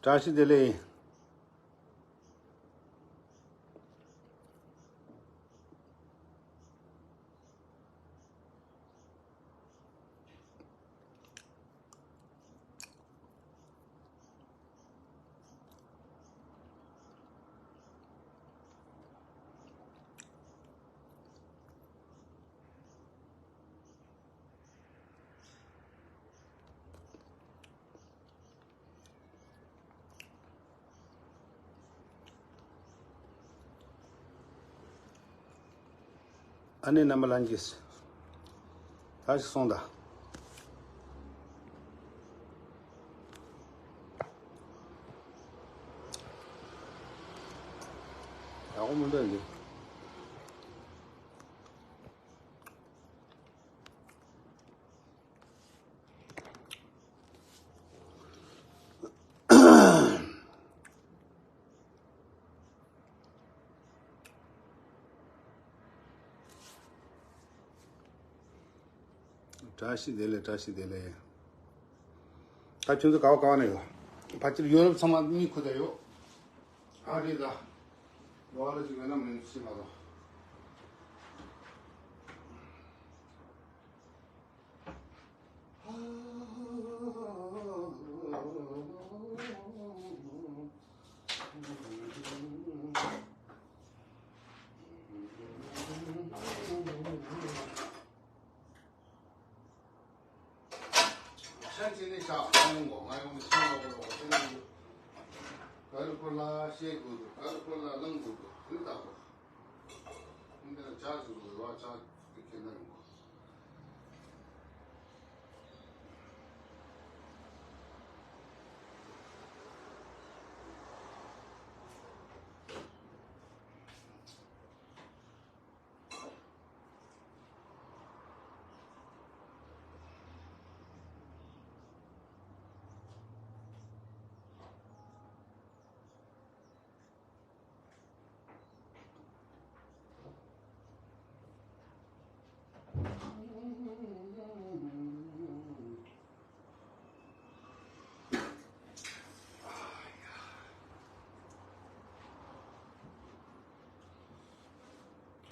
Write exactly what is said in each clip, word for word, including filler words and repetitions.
བཀྲ་ཤིས་བདེ་ལེགས། ཨ་ནེ་རྣམ་པ་ལྷན་རྒྱས། ད་ཞིག་སོང་ད། ཡག་པོ་མི་འདུག་འདི། བཀྲ་ཤིས་བདེ་ལེགས། བཀྲ་ཤིས་བདེ་ལེགས། ད་ཁྱོད་ཚོ་ག་བ་ག་བ་ནས་ཡོད། ཕལ་ཆེར་ཡོ་རོབ་ཚང་མ་གཉིད་ཁུག་བསྡད་ཡོད། ཨ་རི་ད། ལོ་ཨ་རི་ཅིག་ཡོད་ན་མིན་ཤེས་མ་གཏོགས། ཤ་ཅི་ནས་ཤ་ང་ཡོང་གོ། ང་ཡོང་ནས་ཤ་ལོག་གོ་ལོག་གོ་ཤ་ལོག་གོ། ག་རེ་ཁོ་ལ་ཤེས་དགོས་འདུག་ག་རེ་ཁོ་ལ་བླང་དགོས་འདུག་དེ་ལྟ་གོ། འདི་ལ་ཇ་ཅིག་བཟོ་ཡོད་བ། ཇ་དེ་ཁྱེར་ན་ཡོང་གོ།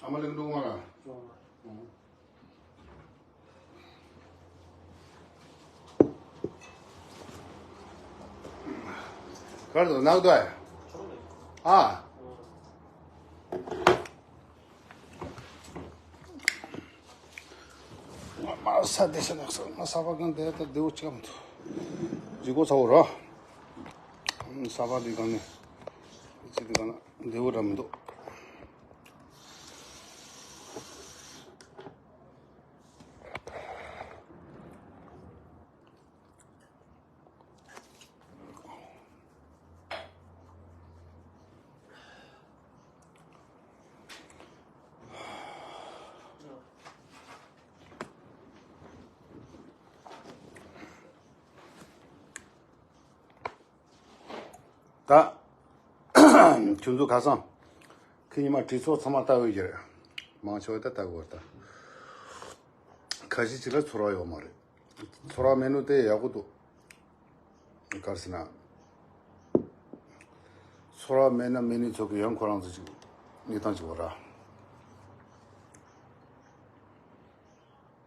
ཨ་མ་ལེགས་འགྲོ་བ་ར། གར་དུ་ནག་དུ་ཨ། ཨ། མ་ས་དེ་ས་ནག་ས་མ་ས་བ་གང་དེ་ད་དེའུ་ཅམ་དུ་ཇི་གོ་ཚ་བོ་ར། ས་བ་དེ་གང་ནས་ཅི་དེ་གང་ན་དེའུ་ར་མི་འདུག་ད། ཁྱོད་ཚོ་ཁ་སང་། ཁྱེད་ཉི་མ་གྲོས་ཚོགས་ཚང་མ་ལྟ་འོས་ཀྱི་རེད། མང་ཆེ་བ་ད་ལྟ་དགོས་ད། ཁ་ཤས་ཅིག་ལ་ཚོར་བ་ཡོད་མ་རེད། ཚོར་བ་མེད་ནོ་དེ་ཡག་པོ་འདུག་ག་རེ་ཟེར་ན། ཚོར་བ་མེད་ན་མེད་ནི་ཚོ་གི་ཡང་ཁོ་རང་ཚོ་ཅིག་གནས་སྟངས་ཅིག་བ་ར།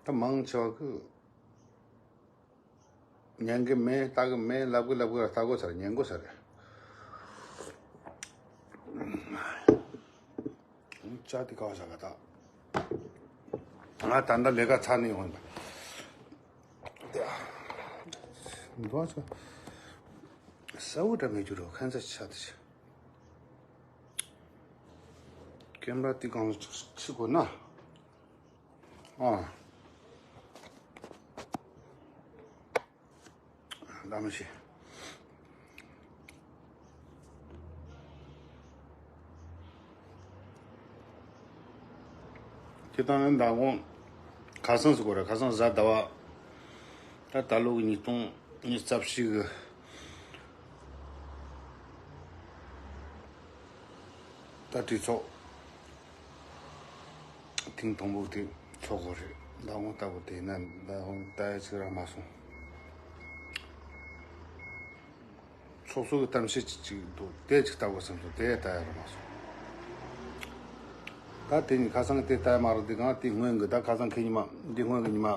ད་མང་ཆེ་བ་གི་ཉན་གི་མེད། ལྟ་གི་མེད། ལབ་གི་ལབ་གི་ལྟ་དགོས་ས་རེད། ཉན་དགོས་ས་རེད། ཅག་དེ་ག་བ་ཟ་ག་ད། ང་ད་ལྟ་ལས་ཀ་ཚར་ནས་ཡོང་། འདུག་ས་བོ་འདྲ་མེད་རྒྱུ་རོ་ཁན་ཚ་ཆ་དེ་ཆ། ཀེམ་ར་དེ་གང་ལ་ཁྲིད་དགོས་ན། ཨ། ལམ་ཤེས། ཁྱེད་དང་ནི་མདང་དགོང་ཁ་སང་ཟེར་དགོས་རེད། ཁ་སང་གཟའ་ཟླ་བ། ད་ད་ལོ་གི་ཉིས་སྟོང་ཉི་ཤུ་རྩ་བཞི་གི་ད་གྲོས་ཚོགས། ཐེངས་དང་པོ་དེ་ཚོགས་དགོས་རེད། མདང་དགོང་ལྟ་བུ་དེ་ན་མདང་དགོང་ལྟ་ཡ་ཅིག་རག་མ་སོང་། སོ་སོ་གི་གཏམ་བཤད་ཅིག་ཅིག་འདུག་དེ་ཅིག་ལྟ་དགོས་བསམ་སོང་། དེ་ལྟ་ཡ་རག་མ་སོང་། ད་དེ་ནི་ཁ་སང་དེ་ལྟ་ཡ་མ་རག་དེ་གང་དེ་སྔོན་གི་ད་ཁ་སང་ཁེ་ཉི་མ་འདི་སྔོན་གི་ཉི་མ་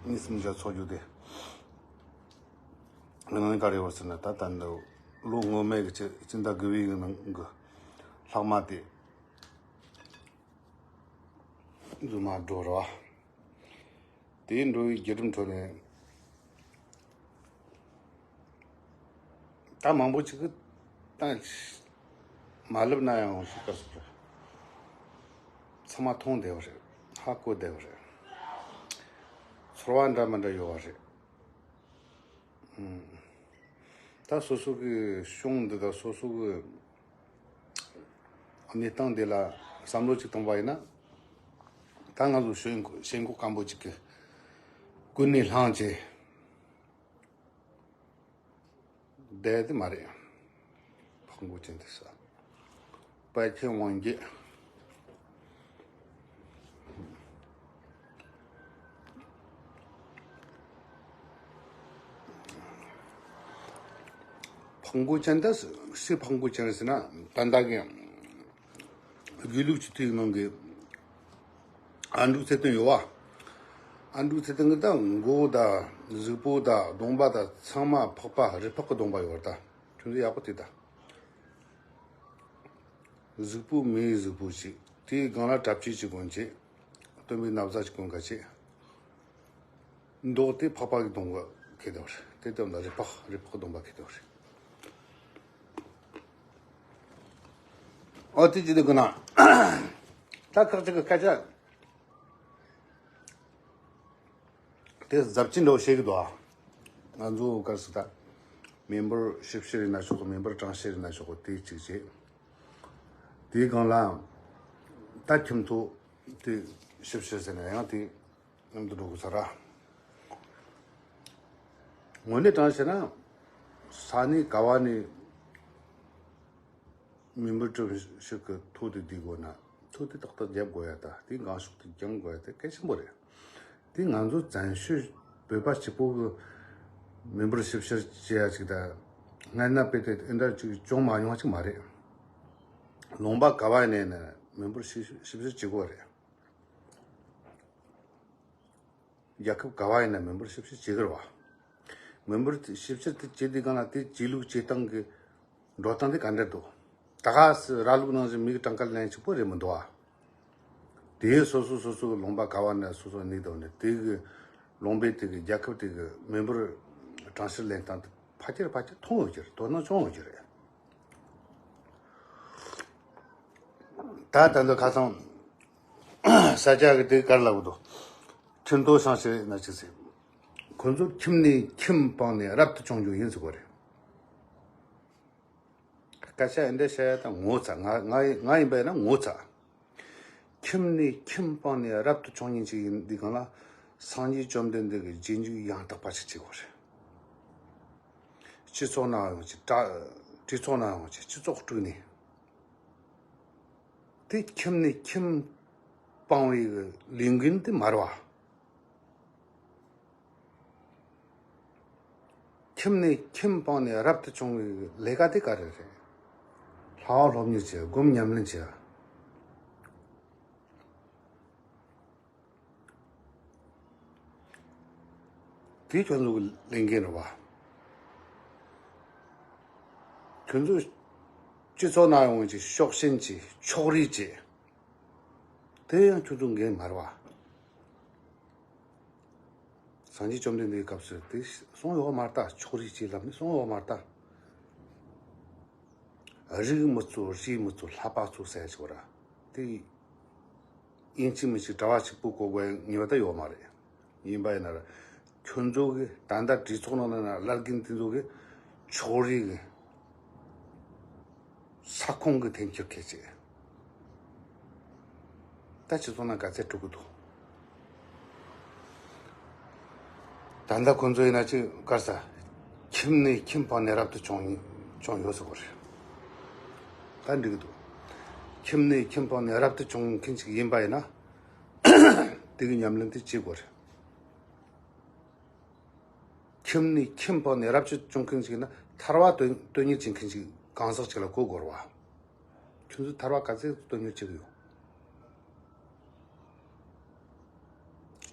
གཉིས་གསུམ་བཞག་ཚོགས་རྒྱུ་དེ། ང་ནི་ག་རེ་བར་ཟེར་ན་ད་ད་འདི་ལོ་སྔོན་མའི་གི་ཆེ་སྤྱི་ཟླ་དགུ་པའི་གི་ནང་གི་ལྷག་མ་དེ་རྫུན་མ་འགྲོ་ར་བ། དེའི་འགྲོ་བའི་བརྒྱུད་རིམ་ཁྲོད་ནས་ད་མང་པོ་ཅིག་གི་ད་མ་ལབ་ན་ཡང་ཞིག་ག་སོགས་རེད། ཚང་མ་མཐོང་བསྡད་པ་རེད། ཧ་གོ་བསྡད་པ་རེད། ཚོར་བ་འདྲ་མི་འདྲ་ཡོད་པ་རེད། ད་སོ་སོ་གི་གཞུང་འདི་དང་སོ་སོ་གི་གནས་སྟངས་འདི་ལ་བསམ་བློ་ཅིག་གཏོང་པ་ཡིན་ན། ད་ང་ཚོ་ཞེན་ཁོག་ཞེན་ཁོག་སྐམ་པོ་ཅིག་གི་ཀུན་ནས་བསླངས་བྱས་བསྡད་དེ་མ་རེད། ཕག་མགོ་ཅན་དེ་ས། པད་ཆེན་དབང་རྒྱལ། ཕག་མགོ་ཅན་ད་སུ་ཕག་མགོ་ཅན་ཟེར་ན་ད་ལྟ་གི་དགེ་ལུགས་སྤྱི་འཐུས་ནང་གི་ཨ་འབྲུག་ཚེ་བརྟན་ཡོད་བ། ཨ་འབྲུག་ཚེ་བརྟན་གི་ད་མགོ་ད་གཟུགས་པོ་ད་གདོང་པ་ད་ཚང་མ་ཕག་པ་རི་ཕག་གི་གདོང་པ་ཡོད་ད། ཁྱོད་ཚོ་ཡག་པོ་དེ་ད། གཟུགས་པོ་མིའི་གཟུགས་པོ་ཞིག་དེའི་སྒང་ལ་གྲྭ་ཆས་ཅིག་གོན་བྱས། སྟོན་པའི་ན་བཟའ་ཅིག་གོན་ཁ་བྱས། མདོག་དེ་ཕག་པ་གི་གདོང་པ་ཁེལ་དེ་བ་རེད། དེ་ལྟ་བུ་ལ་རི་ཕག་རི་ཕག་གི་གདོང་པ་ཁེལ་དེ་བ་རེད། ཨོ་དེ་ཅི་དེ་གོ་ན། ད་ཁག་ཅིག་གི་སྐད་ཆ། དེ་ཟབ་ཅིང་འགྲོ་བཤད་གི་འདུག་ཨ། ང་ཚོ་གར་སི་ད་མི་འབོར་ཞིབ་བཤེར་ཡིན་ན་ཆོག་གི་མི་འབོར་གྲངས་བཤེར་ཡིན་ན་ཆོག་གི་དེ་གཅིག་བྱས། དེའི་སྒང་ལ་ད་ཁྱིམ་ཐོ་དེ་ཞིབ་བཤེར་ཟེར་ན་ཡང་དེ་མཉམ་དུ་འགྲོ་དགོས་ས་ར། དངོས་གནས་དྲང་བཤད་ན་ས་གནས་ག་བ་ནས། མི་འབོར་གྲངས་བཤེར་གྱི་ཐོ་དེ་བསྡུ་དགོས་ན་ཐོ་དེ་ཏག་ཏག་བརྒྱབ་དགོས་ཡ་ད་དེ་འགངས་ཤོག་དེ་འགྱངས་དགོས་ཡ་དེ་གལ་ཆེན་པོ་རེད། དེ་ང་ཚོ་བཙན་བྱོལ་བོད་པ་གཅིག་པོ་གི་མི་འབོར་ཞིབ་བཤེར་བྱེད་ཡ་ཅིག་ད་སྔ་ན་དཔེ་དེ་འདྲ་ཅིག་བྱུང་མ་མྱོང་བ་ཅིག་མ་རེད། ལུང་པ་ག་བ་ཡིན་ནའི་མི་འབོར་ཞིབ་ཞིབ་བཤེར་བྱེད་དགོས་རེད། རྒྱལ་ཁབ་ག་བ་ཡིན་ན་མི་འབོར་ཞིབ་བཤེར་བྱེད་ཀྱི་རེད་བ། མི་འབོར་ཞིབ་བཤེར་དེ་བྱེད་དུས་སྒང་ལ་དེ་བྱེད་ལུགས་བྱེད་སྟངས་ཀྱི་འགྲོ་སྟངས་དེ་ག་འདྲ་འདུག་ད་ག་སི་ར་ལུག་ནང་བཞིན་མི་གི་གྲངས་ཀ་ལེན་གཅིག་པོ་རེད་མི་འདུག་ཨ། དེ་སོ་སོ་སོ་སོ་གི་ལུང་པ་ག་བ་ན་སོ་སོ་གནས་འདུག་ནས་དེ་གི་ལུང་པའི་དེ་གི་རྒྱལ་ཁབ་དེ་གི་མི་འབོར་གྲངས་བཤེར་ལེན་སྟངས་དེ་ཕལ་ཆེར་ཕལ་ཆེར་མཐོང་ཡོད་ཀྱི་རེད། དོ་སྣང་བྱུང་ཡོད་ཀྱི་རེད། ད་ད་འདི་ཁ་སང་ས་སྐྱ་གི་དེ་གར་ལབ་གི་འདུག་ཁྲིན་ཏོ་ཤང་ཞེས་ན་ཅི་ཟེར། ཁོ་ཚོ་ཁྱིམ་ནས་ཁྱིམ་སྤངས་ནས་རབ་ཏུ་བྱུང་རྒྱུ་ཡིན་ཟེར་གོ་རེད། སྐད་ཆ་འདི་འདྲ་བཤད་ཡ་ད་ངོ་ཚ། ང་ང་ང་ཡིན་པ་ཡིན་ན་ངོ་ཚ། ཁྱིམ་ནས་ཁྱིམ་སྤངས་ནས་རབ་ཏུ་བྱུང་མཁན་ཅིག་ཡིན་དུས་སྒང་ལ་སངས་རྒྱས་བཅོམ་ལྡན་འདས་ཀྱི་རྗེས་འཇུག་ཡང་དག་པ་ཞིག་བྱེད་དགོས་རེད། སྤྱི་ཚོགས་ནང་ཡོང་ཅིག་གྲྭ་གྲོས་ཚོགས་ནང་ཡོང་ཅིག་སྤྱི་ཚོགས་དཀྲུགས་ནས། དེ་ཁྱིམ་ནས་ཁྱིམ་སྤང་བའི་ལས་འགན་དེ་མ་རེད་བ། ཁྱིམ་ནས་ཁྱིམ་སྤངས་ནས་རབ་ཏུ་བྱུང་བའི་ལས་ཀ་དེ་ག་རེ་རེད། ལྷ་བ་སློབ་གཉེར་བྱེད། སྒོམ་ཉམས་ལེན་བྱེད། དེ་ཁྱོད་ཚོ་གི་ལས་འགན་རེད་བ། ཁྱོད་ཚོ་སྤྱི་ཚོགས་ནང་ཡོང་ཅིག་ཕྱོགས་ཞེན་བྱེད། ཕྱོགས་རིས་བྱེད། དེ་ཡང་ཁྱོད་ཚོ་འགན་མ་རེད་བ། སངས་རྒྱས་བཅོམ་ལྡན་འདས་ཀྱི་སྐབས་སུ་དེ་གསུངས་ཡོད་མ་རེད་ད། ཕྱོགས་རིས་བྱེད་ལབ་ནས་གསུངས་ཡོད་མ་རེད་ད། རིགས་མི་གཙོ་རུས་མི་གཙོ་བསླབ་པ་གཙོ་ཟེར་ཞིག་ར། དེ་ཡིན་གཅིག་མིན་གཅིག་གྲྭ་བ་གཅིག་པུ་གོ་དགོས་ངེས་པ་ད་ཡོད་མ་རེད། ཡིན་པ་ཡིན་ན་ར་ཁྱོད་ཚོ་གི་ད་ལྟ་གྲོས་ཚོགས་ནང་ན་བླ་རྒན་དེ་ཚོ་གི་ཕྱོགས་རིས་གི་ས་ཁོངས་གི་འཐེན་འཁྱེར་ཁེལ་བྱས། ད་སྤྱི་ཚོགས་ནང་ག་ཚད་འགྲོ་གི་འདུག་ད་ལྟ་ཁོང་ཚོ་ཡིན་ན་ཅིག་གར་ས། ཁྱིམ་ནས་ཁྱིམ་སྤངས་ནས་རབ་ཏུ་བྱུང་ཡིན་བྱུང་ཡོད་ཟེར་གོ་རེད། ད་འགྲིག་གི་འདུག་ཁྱིམ་ནས་ཁྱིམ་སྤངས་ནས་རབ་ཏུ་བྱུང་མཁན་ཅིག་ཡིན་པ་ཡིན་ན། དེ་གི་ཉམས་ལེན་དེ་བྱེད་དགོས་རེད། ཁྱིམ་ནས་ཁྱིམ་སྤངས་ནས་རབ་ཏུ་བྱུང་མཁན་ཞིག་ཡིན་ན་ ཐར་བ་དོན་དོན་གཉེར་བྱེད་མཁན་ཅིག་གང་ཟག་ཅིག་ལ་གོ་དགོས་རེད་བ། ཁྱོད་ཚོས་ཐར་བ་ག་ཚད་དོན་གཉེར་བྱེད་ཀྱི་ཡོད།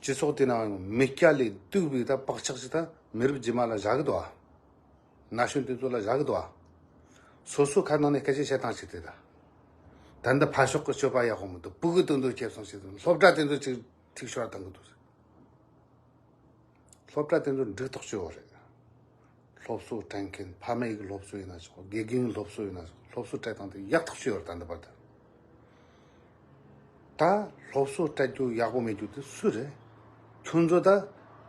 སྤྱི་ཚོགས་དེ་ནང་མི་སྐྱ་ལས་སྡུག་པའི་ད་བག་ཆགས་ཅིག་ད་མི་རབས་རྗེས་མ་ལ་བཞག་གི་འདུག་ཨ། ན་གཞོན་དེ་ཚོ་ལ་བཞག་གི་འདུག་ཨ། སོ་སོ་ཁ་ནང་ནས་སྐད་ཆ་བཤད་སྟངས་ཅིག་དེ་ད། ད་འདི་ཕར་ཕྱོགས་ཀྱི་སྤྱོད་པ་ཡག་པོ་མི་འདུག་ཕྲུ་གུ་དེ་ཚོ་སྐྱེས་སོང་ཞེས་སློབ་གྲྭ་དེ་ཚོ་ཅིག་འཁྲུག་ཤོར་བཏང་གི་འདུག་སློབ་གྲྭ་དེ་ཚོ་འགྲིག་ཐག་ཆོད་པ་རེད། སློབ་གསོ་སྤྲད་མཁན་ཕ་མ་ཡི་གི་སློབ་གསོ་ཡིན་ན་ཆོག་དགེ་རྒན་སློབ་གསོ་ཡིན་ན་ཆོག་སློབ་གསོ་སྤྲད་སྟངས་དེ་ཡག་ཐག་ཆོད་ཡོད་རེད་ད་འདི་བར་དུ། ད་སློབ་གསོ་སྤྲད་རྒྱུ་ཡག་པོ་མེད་རྒྱུ་དེ་སུ་རེད། ཁྱོད་ཚོ་ད་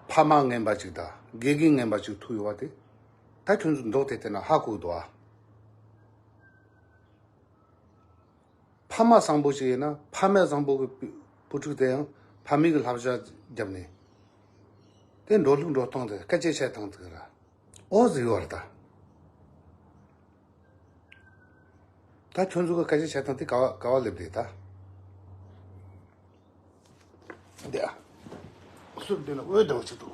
ཕ་མ་ངན་པ་ཅིག་དང་དགེ་རྒན་ངན་པ་ཅིག་ཐུག་ཡོད་པ་དེ། ད་ཁྱོད་ཚོ་མདོག་དེ་བལྟས་ན་ཧ་གོ་གི་འདུག་ཨ། ཕ་མ་བཟང་པོ་ཞིག་ཡིན་ན་ཕ་མ་བཟང་པོ་གི་བུ་བུ་ཕྲུག་དེ་ཡང་ཕ་མེས་གི་བསླབ་བྱ་བརྒྱབ་ནས། དེ་འགྲོ་ལུགས་འགྲོ་སྟངས་དེ་སྐད་ཆ་བཤད་སྟངས་དེ་ར། ཨོ་ཟིག་ཡོད་རེད་ད། ད་ཁྱོད་ཚོ་གི་སྐད་ཆ་བཤད་སྟངས་དེ་ག་བ་ག་བ་སླེབས་རེད་ད། འདི་ཨ། སུབ་འདི་ལ་འོད་འདྲ་བོ་ཅིག་འདུག་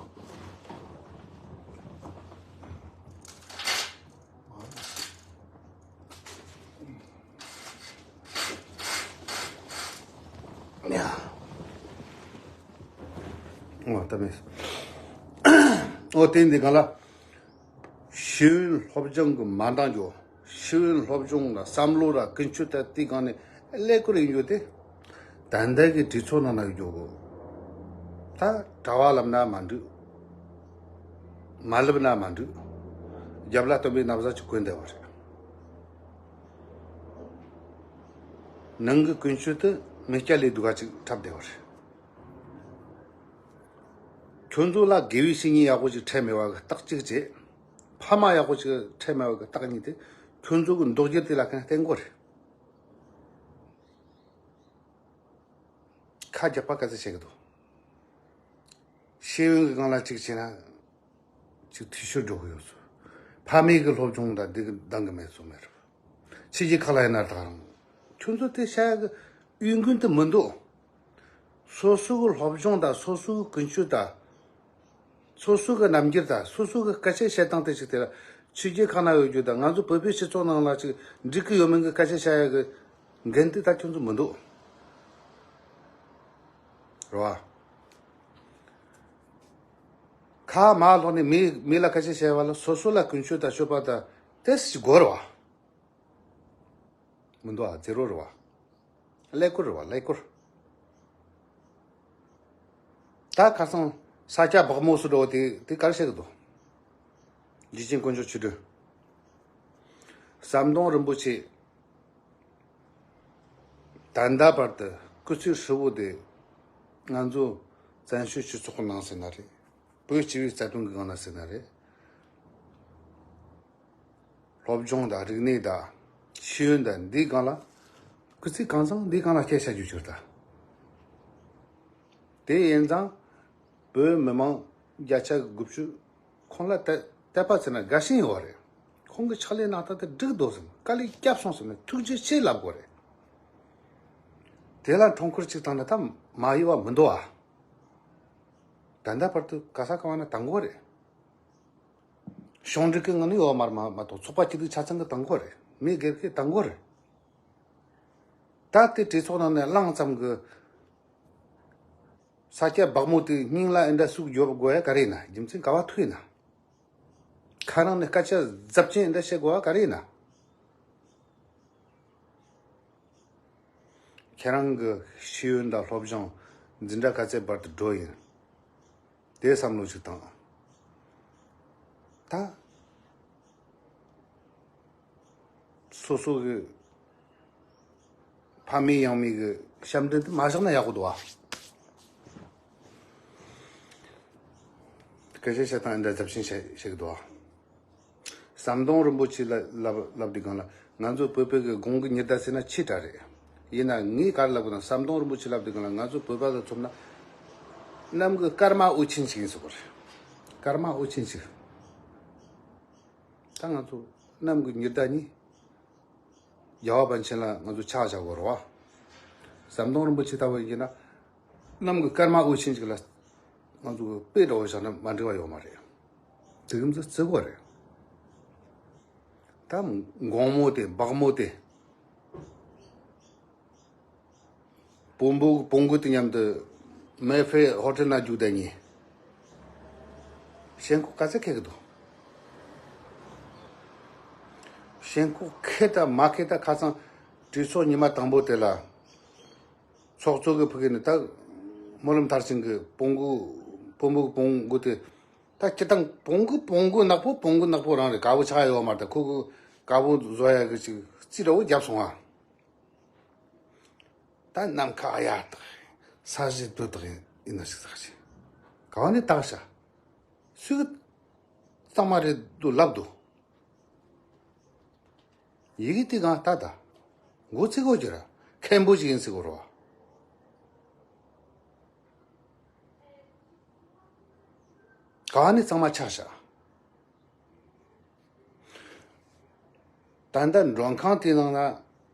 ཡ། ཨོ་ད་མེད། ཨོ་དེ་འདི་ག་ལ། ཤེས་ཡོན་སློབ་སྦྱོང་གི་མ་འདང་རྒྱུ། ཤེས་ཡོན་སློབ་སྦྱོང་ལ་བསམ་བློ་ལ་ཀུན་སྤྱོད་དང་དེའི་སྒང་ནས་ཀླད་ཀོར་ཡིན་རྒྱུ་དེ། ད་ལྟ་གི་གྲོས་ཚོགས་ནང་ན་ཡོད་རྒྱུ་གོ། ད་གྲྭ་པ་ལབ་ན་མ་འགྲིག་མ་ལབ་ན་མ་འགྲིག་རྒྱབ་ལ་སྟོན་པའི་ན་བཟའ་ཅིག་གོན་བསྡད་པ་རེད། ནང་གི་ཀུན་སྤྱོད་དེ་མི་སྐྱ་ལས་སྡུག་ག་ཅིག་འཁྲབ་བསྡད་པ་རེད། ཁྱོད་ཚོ་ལ་དགེ་བའི་བཤེས་གཉེན་ཡག་པོ་ཅིག་འཕྲད་མེད་པ་གི་རྟགས་གཅིག་བྱས། ཕ་མ་ཡག་པོ་ཅིག་འཕྲད་མེད་པ་གི་རྟགས་གཉིས་དེ། ཁྱོད་ཚོ་གི་མདོག་རྒྱུ་དེ་ལ་ཁ་ན་བརྟེན་དགོས་རེད། ཁ་རྒྱག་པ་ག་ཚོད་བྱེད་ཀྱི་འདུག་ཤེས་ཡོན་གྱི་སྒང་ལ་གཅིག་བྱས་ན། ཅིག་འཐུས་ཤོར་འགྲོ་གི་ཡོད་ཚུལ། ཕ་མེས་ཀྱི་སློབ་སྦྱོང་དང་འདི་གི་འདང་གི་མེད་ཚུལ་མེད་རེད། ཕྱི་རྒྱལ་ཁག་ལ་ཡིན་ན་ད་རང་། ཁྱོད་ཚོ་དེ་བཤད་ཡ་གི་ཡོན་ཀུན་དུ་མི་འདུག་སོ་སོ་གི་སློབ་སྦྱོང་དང་སོ་སོ་གི་ཀུན་སྤྱོད་དང་། སོ་སོ་གི་རྣམ་འགྱུར་དང་སོ་སོ་གི་སྐད་ཆ་བཤད་སྟངས་དེ་ཞིག་དེ་ལ་ཕྱི་རྒྱལ་ཁག་ན་ཡོད་རྒྱུ་དང་ང་ཚོ་བོད་པའི་སྤྱི་ཚོགས་ནང་ལ་ཅིག་འགྲིག་གི་ཡོད་མེད་གི་སྐད་ཆ་བཤད་ཡ་གི་འགན་དེ་ད་ཁྱོད་ཚོ་མི་འདུག་རེད་བ། ཁ་མ་ལོག་ནས་མི་མི་ལ་སྐད་ཆ་བཤད་པ་ལ་སོ་སོ་ལ་ཀུན་སྤྱོད་དང་སྤྱོད་པ་དང་ཏོག་ཙམ་དགོས་རེད་བ། མི་འདུག་ཨ། ཛེ་རོ་རེད་བ། ཀླད་ཀོར་རེད་བ་ཀླད་ཀོར། ད་ཁ་སང་ས་སྐྱ་སྦག་མོ་སུ་འགྲོ་བ་དེ་དེ་ག་རེ་བཤད་གི་འདུག་རྗེ་བཙུན་དཀོན་མཆོག་ཆོས་སྒྲོན། ཟམ་གདོང་རིན་པོ་ཆེ། ད་ལྟ་བར་དུ་སྐུ་ཚེ་ཧྲིལ་བོ་དེ་ང་ཚོ་བཙན་བྱོལ་སྤྱི་ཚོགས་ནང་ཟེར་ན་རེད། བོད་སྤྱི་པའི་རྩ་དོན་གྱི་སྒང་ལ་ཟེར་ན་རེད། སློབ་སྦྱོང་དང་རིག་གནས་དང་ཤེས་ཡོན་དང་འདིའི་སྒང་ལ་སྐུ་ཚེ་གང་ཚང་འདིའི་སྒང་ལ་སྐད་ཆ་རྒྱུ་ཆོག་ད། དེ་ཡིན་ཙང་བོད་མི་མང་བརྒྱ་ཆ་དགུ་བཅུ་ཁོང་ལ་དད་དད་པ་ཚེ་ན་དགའ་ཞེན་ཡོད་རེད། ཁོང་གི་ཕྱག་ལས་གནང་སྟངས་དེ་འགྲིག་འདུག་ཟེར་དཀའ་ལས་བརྒྱབ་སོང་ཟེར་ནས་ཐུགས་རྗེ་ཆེ་ལབ་དགོས་རེད། དེ་ལ་ཁྲོམ་སྐོར་གཅིག་བཏང་ན་ད་མ་ཡོད་པ་མི་འདུག་ཨ། ད་ལྟ་བར་དུ་ག་ས་ག་བ་ན་དང་པོ་རེད། གཞུང་འབྲེལ་གྱི་ངང་ནས་ཡོད་མ་རེད་མ་མ་གཏོགས་ཚོགས་པ་སྐྱིད་སྡུག་ཆ་ཚང་གི་དང་པོ་རེད། མི་སྒེར་གྱི་དང་པོ་རེད། ད་དེ་གྲོས་ཚོགས་ནང་ནས་གླང་ཙམ་གྱི་ས་སྐྱ་སྦག་མོ་དེ་སྙིང་ལ་ཨེ་འདྲ་ཟུག་ཡོད་དགོས་ཡ་ག་རེ་ཡིན་ན། རྒྱུ་མཚན་ག་བ་ཐུག་ཡིན་ན། ཁ་ནང་ནས་སྐད་ཆ་གཟབ་ཅན་ཨེ་འདྲ་བཤད་དགོས་ཡ་ག་རེ་ཡིན་ན། ཁྱེད་རང་གི་ཤེས་ཡོན་དང་སློབ་སྦྱོང་འཛིན་གྲྭ་ག་ཚད་བར་དུ་འགྲོ་ཡིན། དེ་བསམ་བློ་ཞིག་བཏང་། ད་སོ་སོ་གི་ཕ་མེས་ཡང་མེས་གི་ཞབས་འདྲེན་དེ་མ་བཞག་ན་ཡག་པོ་འདུག་ཨ། སྐད་ཆ་བཤད་སྟངས་འདྲ་ཚབས་ཆེན་བཤད་བཤད་གི་འདུག་ཨ། ཟམ་གདོང་རིན་པོ་ཆེ་ལ་ལབ་ལབ་དུས་སྒང་ལ་ང་ཚོ་བོད་པའི་གི་དགུང་གི་ཉི་ཟླ་ཟེར་ན་ཆེ་དྲགས་རེད། ཡིན་ན་ངས་ག་རེ་ལབ་དགོས་ན་ཟམ་གདོང་རིན་པོ་ཆེ་ལབ་དུས་སྒང་ལ་ང་ཚོ་བོད་པ་ལ་མཚོན་ན་གནམ་གི་སྐར་མ་འོད་ཆེན་ཞིག་ཡིན་ཟེར་གོ་རེད། སྐར་མ་འོད་ཆེན་ཞིག་ད་ང་ཚོ་གནམ་གི་ཉི་ཟླ་གཉིས། རྒྱལ་བ་པཎ་ཆེན་ལ་ང་ཚོ་ཕྱག་བཞག་དགོས་རེད་བ། ཟམ་གདོང་རིན་པོ་ཆེ་ལྟ་བུ་ཡིན་ན། གནམ་གྱི་སྐར་མ་འོད་ཆེན་ཅིག་ལ་ང་ཚོ་གི་དཔེ་འདྲ་བོ་བཞག་ན་མ་འགྲིག་པ་ཡོད་མ་རེད། དེ་གི་ཚོ་བརྩི་དགོས་རེད། ད་དགོང་མོ་དེ་འབག་མོ་དེ། བོན་པོ་བོན་གུ་དེ་མཉམ་དུ་མེ་ཧྥེ་ཧོ་ཊེལ་ན་རྒྱུག་བསྡད་ཉེ། ཞེན་ཁོག་ག་ཚད་ཁེག་གི་འདུག་ཞེན་ཁོག་ཁེ་ད་མ་ཁེ་ད་ཁ་སང་གྲོས་ཚོགས་ཉི་མ་དང་པོ་དེ་ལ། ཚོགས་གཙོ་གི་ཕུག་གི་ནི་ད་སྨོན་ལམ་མཐར་ཕྱིན་གི་བོན་གུ་བོན་པོ་གི་བོན་གུ་དེ། ད་སྤྱིར་བཏང་བོན་གུ་བོན་གུ་ནག་པོ་བོན་གུ་ནག་པོ་རང་རེད། དགའ་བོ་ཆགས་ཡོད་མ་རེད། ད་ཁོ་གི་དགའ་བོ་བཟོ་ཡ་གི་ཅིག་རྩིས་འདྲ་བོ་བརྒྱབ་སོང་ཨ། ད་ནམ་མཁའ་ཨ་ཡ་དག་ས་གཞི་རྡོ་དག་ཡིན་ན་ཞིག་ཟག་ཞིག་ག་བ་ནས་བཏགས་ཤག་སུས་གི་གཙང་མ་རེད་འདུག་ལབ་འདུག་ཡི་གེ་དེ་གང་ལྟ་ད། མགོ་ཚིག་གོ་གྱུར་ར་མཁན་པོ་ཞིག་ཡིན་ཟེར་གོ་རོ། ག་ནས་གཙང་མ་ཆགས་ཤག་ད་ལྟ་མགྲོན་ཁང་དེའི་ནང་ན་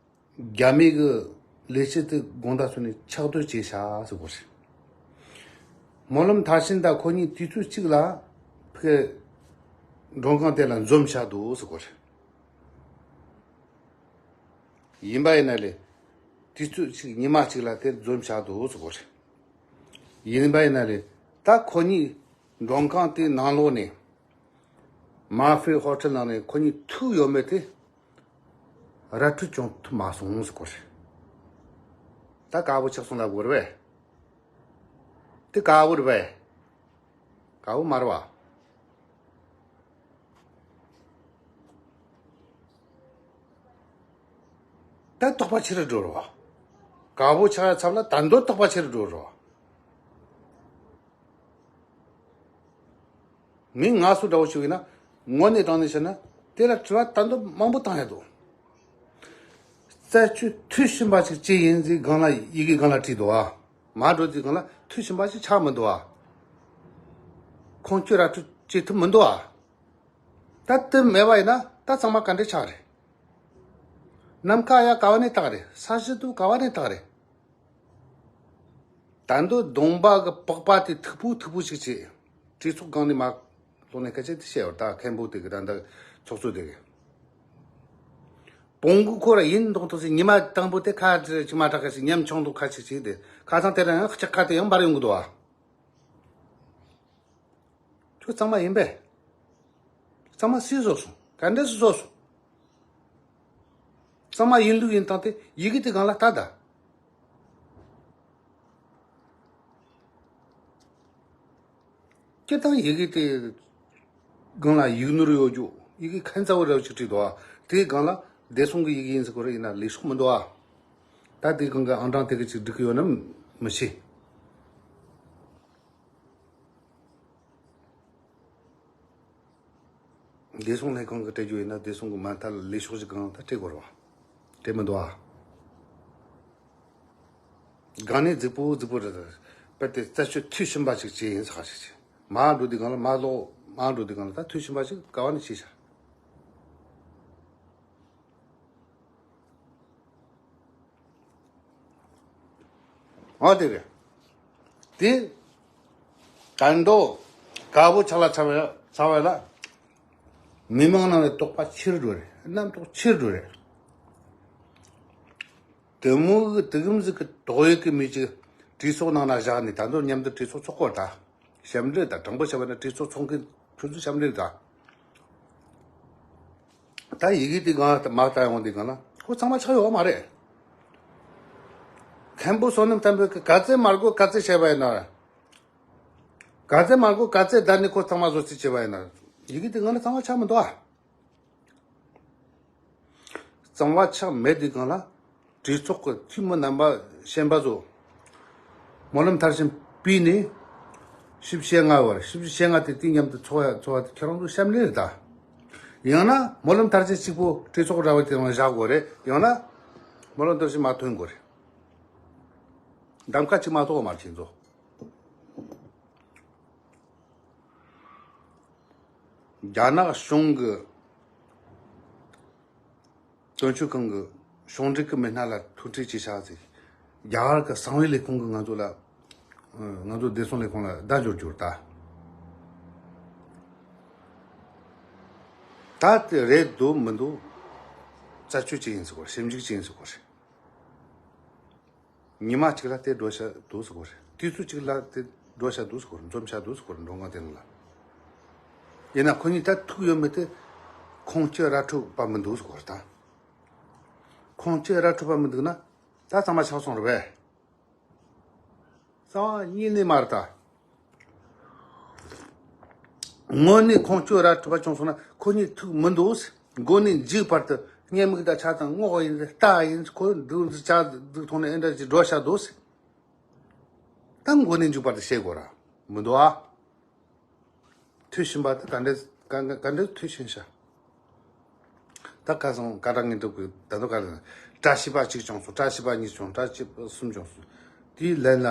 རྒྱ་མི་གི་ལས་བྱེད་དེ་དགོང་དག་ཚོ་ནས་ཆགས་སྡོད་བྱས་ཤག་ཟེར་གོ་རེད། སྨོན་ལམ་མཐར་ཕྱིན་དང་ཁོ་གཉིས་དུས་ཚོད་གཅིག་ལ་ཕེ་མགྲོན་ཁང་དེ་ལ་འཛོམས་ཤག་འདུག་ཟེར་གོ་རེད། ཡིན་པ་ཡིན་ན་ལས། དུས་ཚོད་གཅིག་ཉི་མ་གཅིག་ལ་དེ་འཛོམས་བཞག་འདུག་ཟེར་གོ་རེད། ཡིན་པ་ཡིན་ན་ལས། ད་ཁོ་གཉིས་མགྲོན་ཁང་དེའི་ནང་ལོགས་ནས། མ་ཧྥེ་ཧོ་ཊེལ་ནང་ནས་ཁོ་གཉིས་ཐུག་ཡོད་མེད་དེ། ར་འཕྲོད་བྱུང་ཐུབ་མ་སོང་ཟེར་གོ་རེད། ད་དཀར་པོ་ཆགས་སོང་ལབ་དགོས་རེད་པས། དེ་དཀར་པོ་རེད་པས། དཀར་པོ་མ་རེད་པ། ད་དོགས་པ་ཆེ་རུ་འགྲོ་རོ། དཀར་པོ་ཆགས་ཡ་ཚབ་ལ་ད་འདོད་དོགས་པ་ཆེ་རུ་འགྲོ་རོ། མི་ང་སུ་འདྲ་བོ་ཞིག་ཡིན་ན་དངོས་གནས་དྲང་གནས་བཤད་ན་དེ་ལ་དྲི་བ་ད་འདོད་མང་པོ་བཏང་ཡ་འདུག་རྩད་གཅོད་མཐུད་བཞིན་པ་ཞིག་ཅི་ཡིན་ཟེར་སྒང་ལ་ཡི་གེ་སྒང་ལ་བྲིས་འདུག་ཨ། མ་འགྲོ་དུས་སྒང་ལ་མཐུད་བཞིན་པ་ཞིག་ཆགས་མི་འདུག་ཨ། ཁོང་ཁྱོད་ར་འཕྲོད་བྱེད་ཐུབ་མི་འདུག་ཨ། ད་དེ་མེད་པ་ཡིན་ན་ད་གཙང་མ་ག་འདྲས་ཆགས་རེད། ནམ་མཁའ་ཡ་ག་བ་ནས་བཏགས་རེད། ས་གཞི་དུ་ག་བ་ནས་བཏགས་རེད། ད་འདོད་གདོང་པ་གི་པགས་པ་དེ་མཐུག་པོ་མཐུག་པོ་ཞིག་བྱས། གྲོས་ཚོགས་སྒང་ནས་མ་ལོག་ནས་སྐད་ཆ་དེ་བཤད་བར་ད་མཁན་པོ་དེ་གི་ད་ད་ཚོགས་གཙོ་དེ་གི། བོང་གུ་ཁོ་ར་ཡིན་མདོག་མདོག་ཟིག་ཉི་མ་དང་པོ་དེ་ཁ་ཅིག་མ་དྲག་ག་ཞིག་ཉམ་ཆུང་མདོག་ཁ་ཅིག་ཅིག་དེ་ཁ་སང་དེ་ར་ཡང་ལྕགས་ཁ་དེ་ཡང་འབར་ཡོང་གི་འདུག་ཨ། ཁྱོད་གཙང་མ་ཡིན་པས། གཙང་མ་སུས་བཟོ་སོང་། ག་འདྲས་སུ་བཟོ་སོང་། གཙང་མ་ཡིན་ལུགས་ཡིན་སྟངས་དེ་ཡི་གེ་དེ་སྒང་ལ་ལྟ་ད། སྤྱིར་བཏང་ཡི་གེ་དེ་སྒང་ལ་ཡིག་ནོར་ཡོད་རྒྱུ་ཡི་གེ་ཁན་ཚ་བོ་རེ་བ་ཅིག་བྲིས་འདུག་ཨ། དེའི་སྒང་ལ་བདེ་སྲུང་གི་ཡི་གེ་ཡིན་ཟེར་གོ་རེ་ཡིན་ན་ལས་ཤོག་མི་འདུག་ཨ། ད་དེའི་སྒང་གི་ཨང་གྲངས་དེ་གི་ཅིག་འགྲིག་གི་ཡོད་ན་མི་ཤེས། བདེ་སྲུང་ལྷན་ཁང་གི་སྤྲད་རྒྱུ་ཡིན་ན་བདེ་སྲུང་གི་མ་མཐའ་ལ་ལས་ཤོག་ཅིག་གང་ལ་ད་སྤྲད་དགོས་རེད་བ། སྤྲད་མི་འདུག་ཨ། སྒང་ནས་རྫིག་པོ་རྫིག་པོ་རེད། དཔེ་དེ་རྩད་གཅོད་མཐུད་ཕྱིན་པ་ཞིག་བྱས་ཡིན་ས་ཁ་ཞིག་བྱས། མ་འགྲོ་དུས་སྒང་ལ་མ་ལོག་མ་འགྲོ་དུས་སྒང་ལ་ད་མཐུད་ཕྱིན་པ་ཞིག་ག་བ་ནས་བྱས་ཤག་འོ་དེ་རེད། དེ་ག་འདོད་དཀར་པོ་ཆགས་ལ་ཆགས་པ་ཆགས་པ་ལ། མི་མང་ནང་ནས་དོགས་པ་ཆེར་འགྲོ་རེད། རྣམ་རྟོག་ཆེར་འགྲོ་རེད། དེ་མོ་གི་དེ་གམ་ཟིག་གི་དོགས་ཡོད་གི་མི་ཅིག་གྲོས་ཚོགས་ནང་ན་བཞག་ནས་ད་དུང་མཉམ་དུ་གྲོས་ཚོགས་ཚོགས་སྐོར་ད། ཞབས་འདྲེན་ད་དྲང་པོ་བྱས་པ་ན་གྲོས་ཚོགས་ཚོགས་མཁན་ཁྱོད་ཚོ་ཞབས་འདྲེན་ད། ད་ཡི་གེ་དེ་གང་མ་ལྟ་ཡོང་དེ་གང་ན་ཁོ་ཚང་མ་ཆགས་ཡོད་མ་རེད། མཁན་པོ་བསོད་ནམས་བསྟན་འཕེལ་གི་ག་ཚད་མ་དགོས་ག་ཚད་བཤད་པ་ཡིན་ན། ག་ཚད་མ་དགོས་ག་ཚད་བསྡད་ནས་ཁོ་ཚང་མ་བཟོ་རྩིས་བྱས་པ་ཡིན་ན། ཡི་གེ་དེ་གང་ན་གཙང་མ་ཆགས་མི་འདུག་ཨ། གཙང་མ་ཆགས་མེད་དེ་གང་ལ། གྲོས་ཚོགས་ཀྱི་འཐུས་མི་རྣམ་པ་གཞན་པ་ཚོ། སྨོན་ལམ་མཐར་ཕྱིན་པུས་ནས་བཞི་བཅུ་ཞེ་ལྔ་བར་བཞི་བཅུ་ཞེ་ལྔ་དེ་དུས་མཉམ་དུ་འཚོགས་ཡ་འཚོགས་པ་དེ་ཁྱེད་རང་ཚོ་ཞབས་འདྲེན་རེད་ད། ཡང་ན་སྨོན་ལམ་མཐར་ཕྱིན་གཅིག་པོ་གྲོས་ཚོགས་ར་བ་དེ་རང་བཞག་དགོས་རེད། ཡང་ན་སྨོན་ལམ་མཐར་ཕྱིན་མ་ཐོན་དགོས་རེད། གདམ་ཁ་གཅིག་མ་གཏོགས་མ་ཁྱེད་ཚོ། རྒྱ་ནག་གཞུང་གི་དོན་གཅོད་ཁང་གི་གཞུང་འབྲེལ་གྱི་མི་སྣ་ལ་ཐུག་འཕྲད་བྱས་ཤག་ཟེར། རྒྱ་གར་གྱི་གསང་བའི་ལས་ཁུངས་ཀྱིས་ང་ཚོ་ལ་ང་ཚོ་བདེ་སྲུང་ལས་ཁུངས་ལ་བརྡ་འབྱོར་རྒྱུར་ད། ད་དེ་རེད་འདུག་མི་འདུག་རྩད་གཅོད་ཅིག་ཡིན་ཟེར་གོ་རེད། ཞིབ་འཇུག་ཅིག་ཡིན་ཟེར་གོ་རེད། ཉི་མ་གཅིག་ལ་དེ་འགྲོ་བྱ་འདུག་ཟེར་གོ་རེད། དུས་ཚོད་གཅིག་ལ་དེ་འགྲོ་བྱ་འདུག་ཟེར་གོ་རེད། འཛོམས་བྱ་འདུག་ཟེར་གོ་རེད། མགྲོན་ཁང་དེ་ནང་ལ། ཡིན་ན་ཁོ་གཉིས་ད་ཐུག་ཡོད་མེད་དེ་ཁོང་སྤྱི་ར་འཕྲོད་པ་མི་འདུག་ཟེར་གོ་རེད་ད། ཁོང་སྤྱི་ར་འཕྲོད་པ་མི་འདུག་ན་ད་གཙང་མ་ཆགས་སོང་རེད་པས། རྩ་བ་ཉིད་ནས་མ་རེད་ད། དངོས་གནས་ཁོང་ཁྱོད་ར་འཕྲོད་པ་བྱུང་སོང་ན་ཁོ་གཉིས་ཐུག་མི་འདུག། མགོ་ནས་མཇུག་བར་དུ་སྙན་མིག་དང་ཆ་ཚང་ངོ་ཡིན་ལྟ་ཡིན། ཁོ་འདུག་འདི་ཆ་འདུག་མཐོང་ནས་ཨེ་འདྲ་ཅིག་འགྲོ་བྱ་འདུག། ད་མགོ་ནས་མཇུག་བར་དུ་བཤད་དགོས་ར་མི་འདུག་ཨ། ཐོས་ཕྱིན་པ་དེ་ག་འདྲས་ག་ག་ག་འདྲས་ཐོས་ཕྱིན་ཤག། ད་ཁ་སང་སྐད་གྲགས་ངན་འགྲུབ་ཀྱི་ད་དུང་ག་ལ་བཀྲ་ཤིས་པ་གཅིག་བྱུང་སོང་། བཀྲ་ཤིས་པ་གཉིས་བྱུང་། བཀྲ་ཤིས་པ་གསུམ་བྱུང་སོང་། དེའི་ལན་ལ་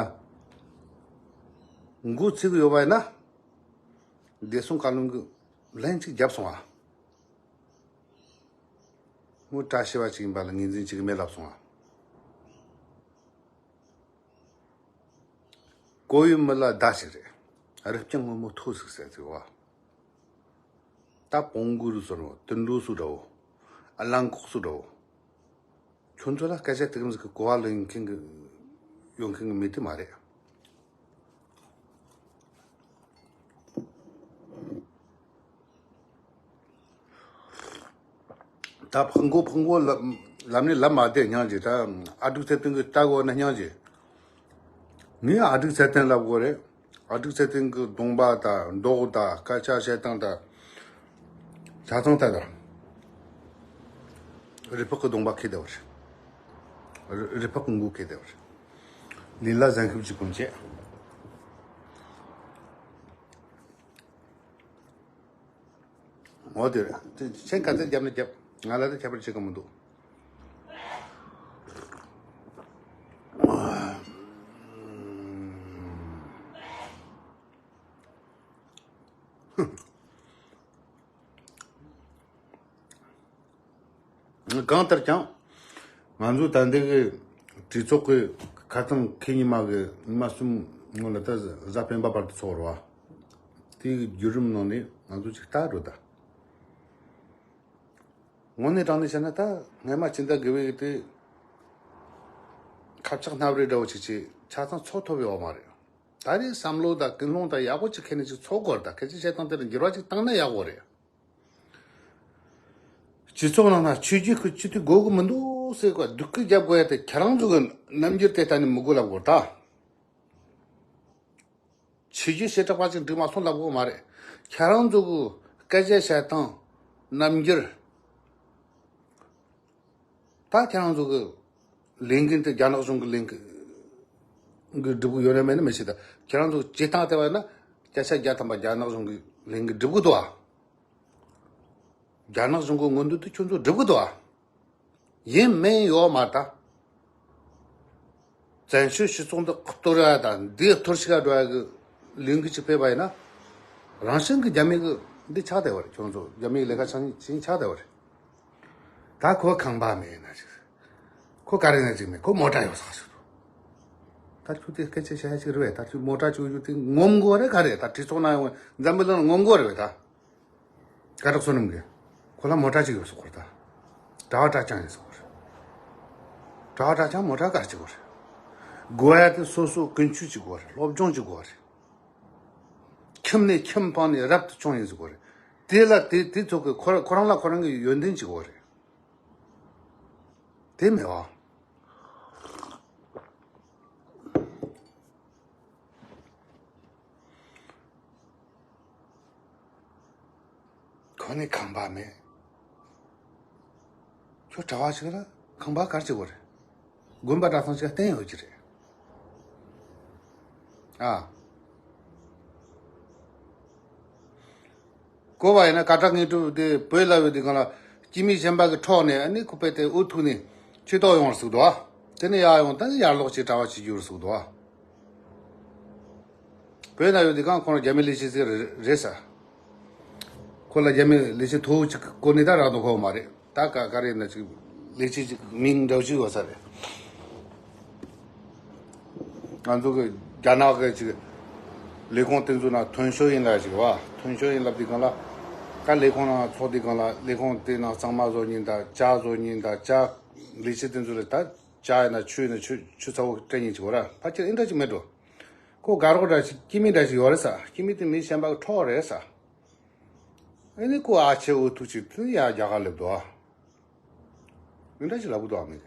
མགོ་ཚིག་ཡོད་པ་ཡིན་ན་བདེ་སྲུང་བཀའ་བློན་གྱི་ལན་གཅིག་བརྒྱབ་སོང་ཨ། མོ་བཀྲ་ཤིས་པ་གཅིག་ཡིན་པ་ལ་ངོས་འཛིན་བྱེད་ཀྱི་མེད་ལབ་སོང་ཨ། གོ་ཡུལ་མི་ལ་བརྡ་ཞིག་རེད། རི་སྤྱང་སྔོན་མོ་ཐོ་ཟིག་ཟེར་ཟིག་བ། ད་པོང་གུ་རུ་སོར་བ་དུད་འགྲོ་སུ་འདྲ་བོ། ཨ་གླང་ཁོག་སུ་འདྲ་བོ། ཁྱོད་ཚོ་ལ་སྐད་ཆ་དེ་གམ་ཟིག་གི་གོ་བ་ལོན་མཁན་གི་ཡོང་མཁན་གི་མི་དེ་མ་རེད། ད་ཕག་མགོ་ཕག་མགོ་ལབ་ལབ་ནས་ལབ་མ་བསྡད་སྙིང་རྗེ། ད་ཨ་ཀྲུག་ཚེ་བརྟན་གྱི་ལྟ་གོ་ན་སྙིང་རྗེ། ངས་ཨ་ཀྲུག་ཚེ་བརྟན་ལབ་དགོས་རེད། ཨ་ཀྲུག་ཚེ་བརྟན་གྱི་གདོང་པ་དང་མདོག་དང་སྐད་ཆ་བཤད་སྟངས་དང་ཆ་ཚང་ད་དང་རི་ཕག་གི་གདོང་པ་ཁེལ་བསྡད་པ་རེད། རི་རི་ཕག་གི་མགོ་ཁེལ་བསྡད་པ་རེད། ལས་ལ་གཟན་ཤུབས་ཀྱི་གོན་ཆས། འོ་དེ་རེད། དེ་ཁྱེད་ག་ཚོད་རྒྱབ་ན་རྒྱབ། ང་ལ་དེ་ཁྱད་པར་ཆེ་གི་མི་འདུག། གང་ལྟར་ཀྱང་། ང་ཚོ་ད་ལྟའི་གི་གྲོས་ཚོགས་ཀྱི་ཁ་སང་ཁེ་ཉི་མ་གི་ཉི་མ་གསུམ་སྔོན་ལ་ད་གཟའ་སྤེན་པ་བར་དུ་ཚོགས་རེད་བ། དེའི་བརྒྱུད་རིམ་ནང་ནས་ང་ཚོ་ཅིག་ལྟ་འགྲོ་ད། དངོས་གནས་དྲང་གནས་བཤད་ན་ད་སྔས་མ་སྤྱི་ཟླ་དགུ་པའི་གི་དེ་ཁ་ཆག་སྣ་བྲེལ་འདྲ་བོ་ཅིག་བྱས་ཆ་ཚང་ཚོགས་ཐུབ་ཡོད་མ་རེད། ད་རེས་བསམ་བློ་དང་ཀུན་སློང་དང་ཡག་པོ་ཅིག་ཁྱེར་ནས་ཅིག་ཚོགས་དགོས་རེད། ད་སྐད་ཆ་བཤད་སྟངས་དེ་ལ་འགྱུར་བ་ཅིག་བཏང་ན་ཡག་པོ་རེད། སྤྱི་ཚོགས་ནང་ན་ཆོས་བརྒྱུད་ཀྱི་སྤྱི་འཐུས་དགོས་ཀྱི་མི་འདུག་ཟེར་གོ་སྡུག་སྐད་རྒྱབ་དགོས་ཡ་དེ་ཁྱེད་རང་ཚོ་གི་རྣམ་འགྱུར་དེ་ལྟ་ནས་མི་དགོས་ལབ་དགོས་ད། ཆོས་བརྒྱུད་བྱེ་བྲག་པ་ཅིག་འགྲིག་མ་སོང་ལབ་དགོས་མ་རེད། ཁྱེད་རང་ཚོ་གི་སྐད་ཆ་བཤད་སྟངས་རྣམ་འགྱུར། ད་ཁྱེད་རང་ཚོ་གི་ལས་འགན་དེ་རྒྱ་ནག་གཞུང་གི་ལས་འགན་གི་སྒྲུབ་གི་ཡོད་རེད་མེད་ན་མི་ཤེས། ད་ཁྱེད་རང་ཚོ་སྤྱིར་བཏང་བལྟས་པ་ཡིན་ན་སྐད་ཆ་བརྒྱ་ཐམ་པ་རྒྱ་ནག་གཞུང་གི་ལས་འགན་སྒྲུབ་གི་འདུག་ཨ། རྒྱ་ནག་གཞུང་གི་མངོན་འདོད་དེ་ཁྱོད་ཚོ་སྒྲུབ་གི་འདུག་ཨ། ཡིན་མིན་ཡོད་མ་རེད་ད། བཙན་བྱོལ་སྤྱི་ཚོགས་འདི་གཏོར་ཡ་དང་འདི་གཏོར་བཤིག་ག་འགྲོ་ཡ་གི་ལས་འགུལ་ཅིག་སྤེལ་བ་ཡིན་ན། རང་བཞིན་གྱི་རྒྱ་མི་གི་འདི་ཆགས་བསྡད་པ་རེད། ཁྱོད་ཚོ་རྒྱ་མིའི་ལས་ཀ་བྱེད་མཁན་ཆགས་བསྡད་པ་རེད། ད་ཁོ་ཁང་པ་མེད་ན་ཅིག། ཁོ་ག་རེ་ན་ཅིག་མེད། ཁོ་མོ་ཊ་ཡོད་ས་ཞིག་འདུག། ད་ཁྱོད་དེ་སྐད་ཆ་བཤད་ཡ་ཅིག་རེད་པས། ད་ཁྱོད་མོ་ཊ་ཅིག་ཡོད་དེ་ངོམ་དགོས་རེད་ག་རེད། ད་གྲོས་ཚོགས་ནང་ཡོང་འཛམ་བུ་གླིང་ངོམ་དགོས་རེད་པས་ད། སྐད་གྲགས་བསོད་ནམས་ཀྱིས་ཁོ་ལ་མོ་ཊ་གཅིག་ཡོད་སོག་གོ་རེད་ད། གྲྭ་བ་གྲྭ་རྐྱང་ཡིན་སོག་གོ་རེད། གྲྭ་བ་གྲྭ་རྐྱང་མོ་ཊ་ག་རེ་གཅིག་གོ་རེད། དགོས་ཡ་དེ་སོ་སོ་ཀུན་སྤྱོད་གཅིག་དགོས་རེད། སློབ་སྦྱོང་གཅིག་དགོས་རེད། ཁྱིམ་ནས་ཁྱིམ་སྤངས་ནས་རབ་ཏུ་བྱུང་ཡིན་སོག་གོ་རེད། དེ་ལ་དེ་དེ་ཚོ་གི་ཁོ་ར་ཁོ་རང་ལ་ཁོ་རང་གི་ཡོན་ཏན་གཅིག་དགོས་རེད། དེ་མེད་བ། ཁོ་ནི་ཁང་པ་མེད། ཁྱོད་གྲྭ་བ་ཞིག་ལ་ཁང་པ་ག་རེ་བྱེད་དགོས་རེད། དགོན་པ་གྲྭ་ཚང་ཞིག་བསྟེན་ཡོད་ཀྱི་རེད། ཨ། གོ་བ་ཡིན་ན་སྐད་གྲགས་ངན་སྒྲུབ་དེ་བོད་ལ་ཡོད་དུས་སྒང་ལ་སྐྱེ་དམན་གཞན་པ་གི་འཕྲོག་ནས་ཨ་ནི་ཁོ་པས་དེ་འུ་ཐུག་ནས་ཆོས་ཐོག་ཡོང་བར་ཟུག་འདུག་ཨ། དེ་ནས་ཡར་ཡོང་ད་ནི་ཡར་ལོག་ཅིག་གྲྭ་བ་བྱེད་རྒྱུར་ཟུག་འདུག་ཨ། བོད་ན་ཡོད་དུས་སྒང་ཁོང་རྒྱ་མི་ལས་བྱེད་ཟིག་རེད་ཟེར། ཁོ་ལ་རྒྱ་མི་ལས་བྱེད་མཐོ་བོ་ཅིག་གི་གོ་གནས་ད་རག་འདུག་གོ་མ་རེད། ད་ག་ག་རེ་ན་ཅིག་ལས་བྱེད་ཅིག་མིང་འདྲ་བོ་ཅིག་ཡོད་ས་རེད། ང་ཚོ་གི་རྒྱ་ནག་གི་ཅིག་ལས་ཁུངས་དེ་ཚོ་ན་ཐོན་ཤོར་ཡིན་ལ་ཅིག་བ། ཐོན་ཤོར་ཡིན་ལབ་དུས་སྒང་ལ་ ད་ལས་ཁུངས་ནང་ཚོགས་དུས་སྒང་ལ་ལས་ཁུངས་དེ་ནང་གཙང་མ་བཟོ་མཁན་དང་ཇ་བཟོ་མཁན་དང་ཇ་ལས་བྱེད་དེ་ཚོ་ལ་ད་ཇ་ཡིན་ན་ཆུ་ཡིན་ན་ཆུ་ཆུ་ཚ་བོ་སྤྲད་མཁན་ཅིག་ཡོད་ར། ཕལ་ཆེར་ཨེ་འདྲ་ཅིག་མེད་འགྲོ། ཁོ་དགའ་རོགས་འདྲ་ཞིག་སྐྱེ་དམན་འདྲ་ཞིག་ཡོད་རེད་ས། སྐྱེ་དམན་དེ་མི་གཞན་པ་གི་གྲོགས་རེད་ས། ཨ་ནི་ཁོ་ཨ་ཆེ་འུ་ཐུག་ཅིག་དེ་ཡ་རྒྱ་གར་སླེབས་འདུག་ཨ། འདི་འདྲ་ཞིག་ལབ་གི་འདུག་ཨ་མི།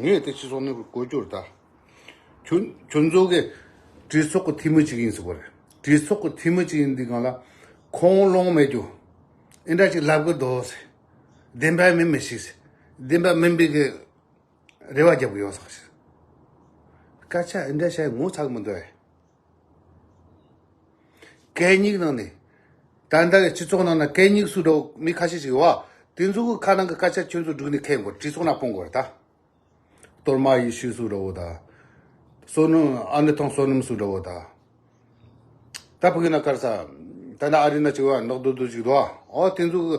ངས་དེ་སྤྱི་ཚོགས་ནས་གོ་རྒྱུ་རེད་ད། ཁྱོད་ཁྱོད་ཚོ་གི་གྲོས་ཚོགས་ཀྱི་འཐུས་མི་གཅིག་ཡིན་ཟེར་གོ་རེད། གྲོས་ཚོགས་ཀྱི་འཐུས་མི་གཅིག་ཡིན་དུས་སྒང་ལ་ཁོང་ལོང་མེད་རྒྱུ། ཨེ་འདྲ་ཅིག་ལབ་གི་འདུག་ཟེར། བདེན་པ་མིན་མི་ཤེས་ཟེར། བདེན་པ་མིན་པའི་གི་རེ་བ་རྒྱབ་གི་ཡོད་ཟེར། སྐད་ཆ་ཨེ་འདྲ་བཤད་ངོ་ཚ་གི་མི་འདུག་ཨེ། གད་སྙིགས་ནང་ནས། ད་ལྟ་གི་སྤྱི་ཚོགས་ནང་ན་གད་སྙིགས་སུ་འགྲོ་མི་ཁ་ཤས་ཤིག་ཡོད་བ། དེ་ཚོ་གི་ཁ་ནང་གི་སྐད་ཆ་ཁྱོད་ཚོ་བསྒྲུགས་ནས་ཁེངས་དགོས། གྲོས་ཚོགས་ནང་སྤུངས་དགོས་རེད་ད། གཏོར་མ་ཡེ་ཤུ་སུ་འདྲ་བོ་ད། བསོད་ནམས་ཨ་ནི་ཐང་བསོད་ནམས་སུ་འདྲ་བོ་ད། ད་ཕ་གི་ན་དཀར་ས། ད་ན་ཨ་རི་ན་ཅིག་བ་ནག་རྡོ་རྡོ་ཅིག་འདུག་བ། ཨོ་དེ་ཚོ་གི་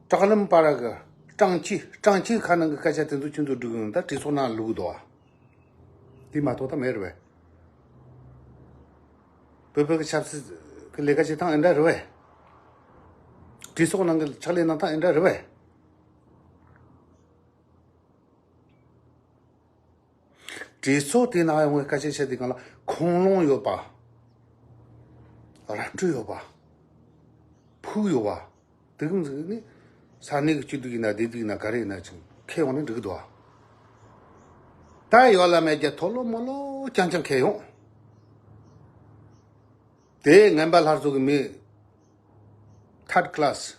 དྲག་ལམ་པ་ར་གི་སྤྲང་ཆི་སྤྲང་ཆི་ཁ་ནང་གི་སྐད་ཆ་དེ་ཚོ་ཁྱོད་ཚོ་བསྒྲུགས་ཡོང་ད་གྲོས་ཚོགས་ནང་བླུགས་འདུག་བ། དེ་མ་གཏོགས་ད་མེད་རེད་བས། བོད་བོད་ཀྱི་ཆབ་སྲིད་ཀྱི་ལས་ཀ་བྱེད་སྟངས་ཨེ་འདྲ་རེད་བས། གྲོས་ཚོགས་ནང་གི་ཕྱག་ལས་གནང་སྟངས་ཨེ་འདྲ་རེད་བས། གྲོས་ཚོགས་དེ་ནང་ཡོང་བའི་སྐད་ཆ་བཤད་དུས་སྒང་ལ་ཁུངས་ལུང་ཡོད་པ། ར་སྤྲོད་ཡོད་པ། ཕུགས་ཡོད་པ། དེ་གི་ནི་ས་གནས་ཀྱི་སྐྱིད་སྡུག་ཡིན་ན་བདེ་སྡུག་ཡིན་ན་ག་རེ་ཡིན་ན་ཅིག་ཁྱེར་ཡོང་ན་འགྲིག་གི་འདུག་ཨ། ད་ཡོད་ལ་མེད་ཀྱི་མཐོ་ལོ་མོ་ལོ་རྐྱང་རྐྱང་ཁྱེར་ཡོང་། དེ་ངན་པ་སླར་གསོ་གི་མི་ཐར་ཌི་ཀ་ལ་སི།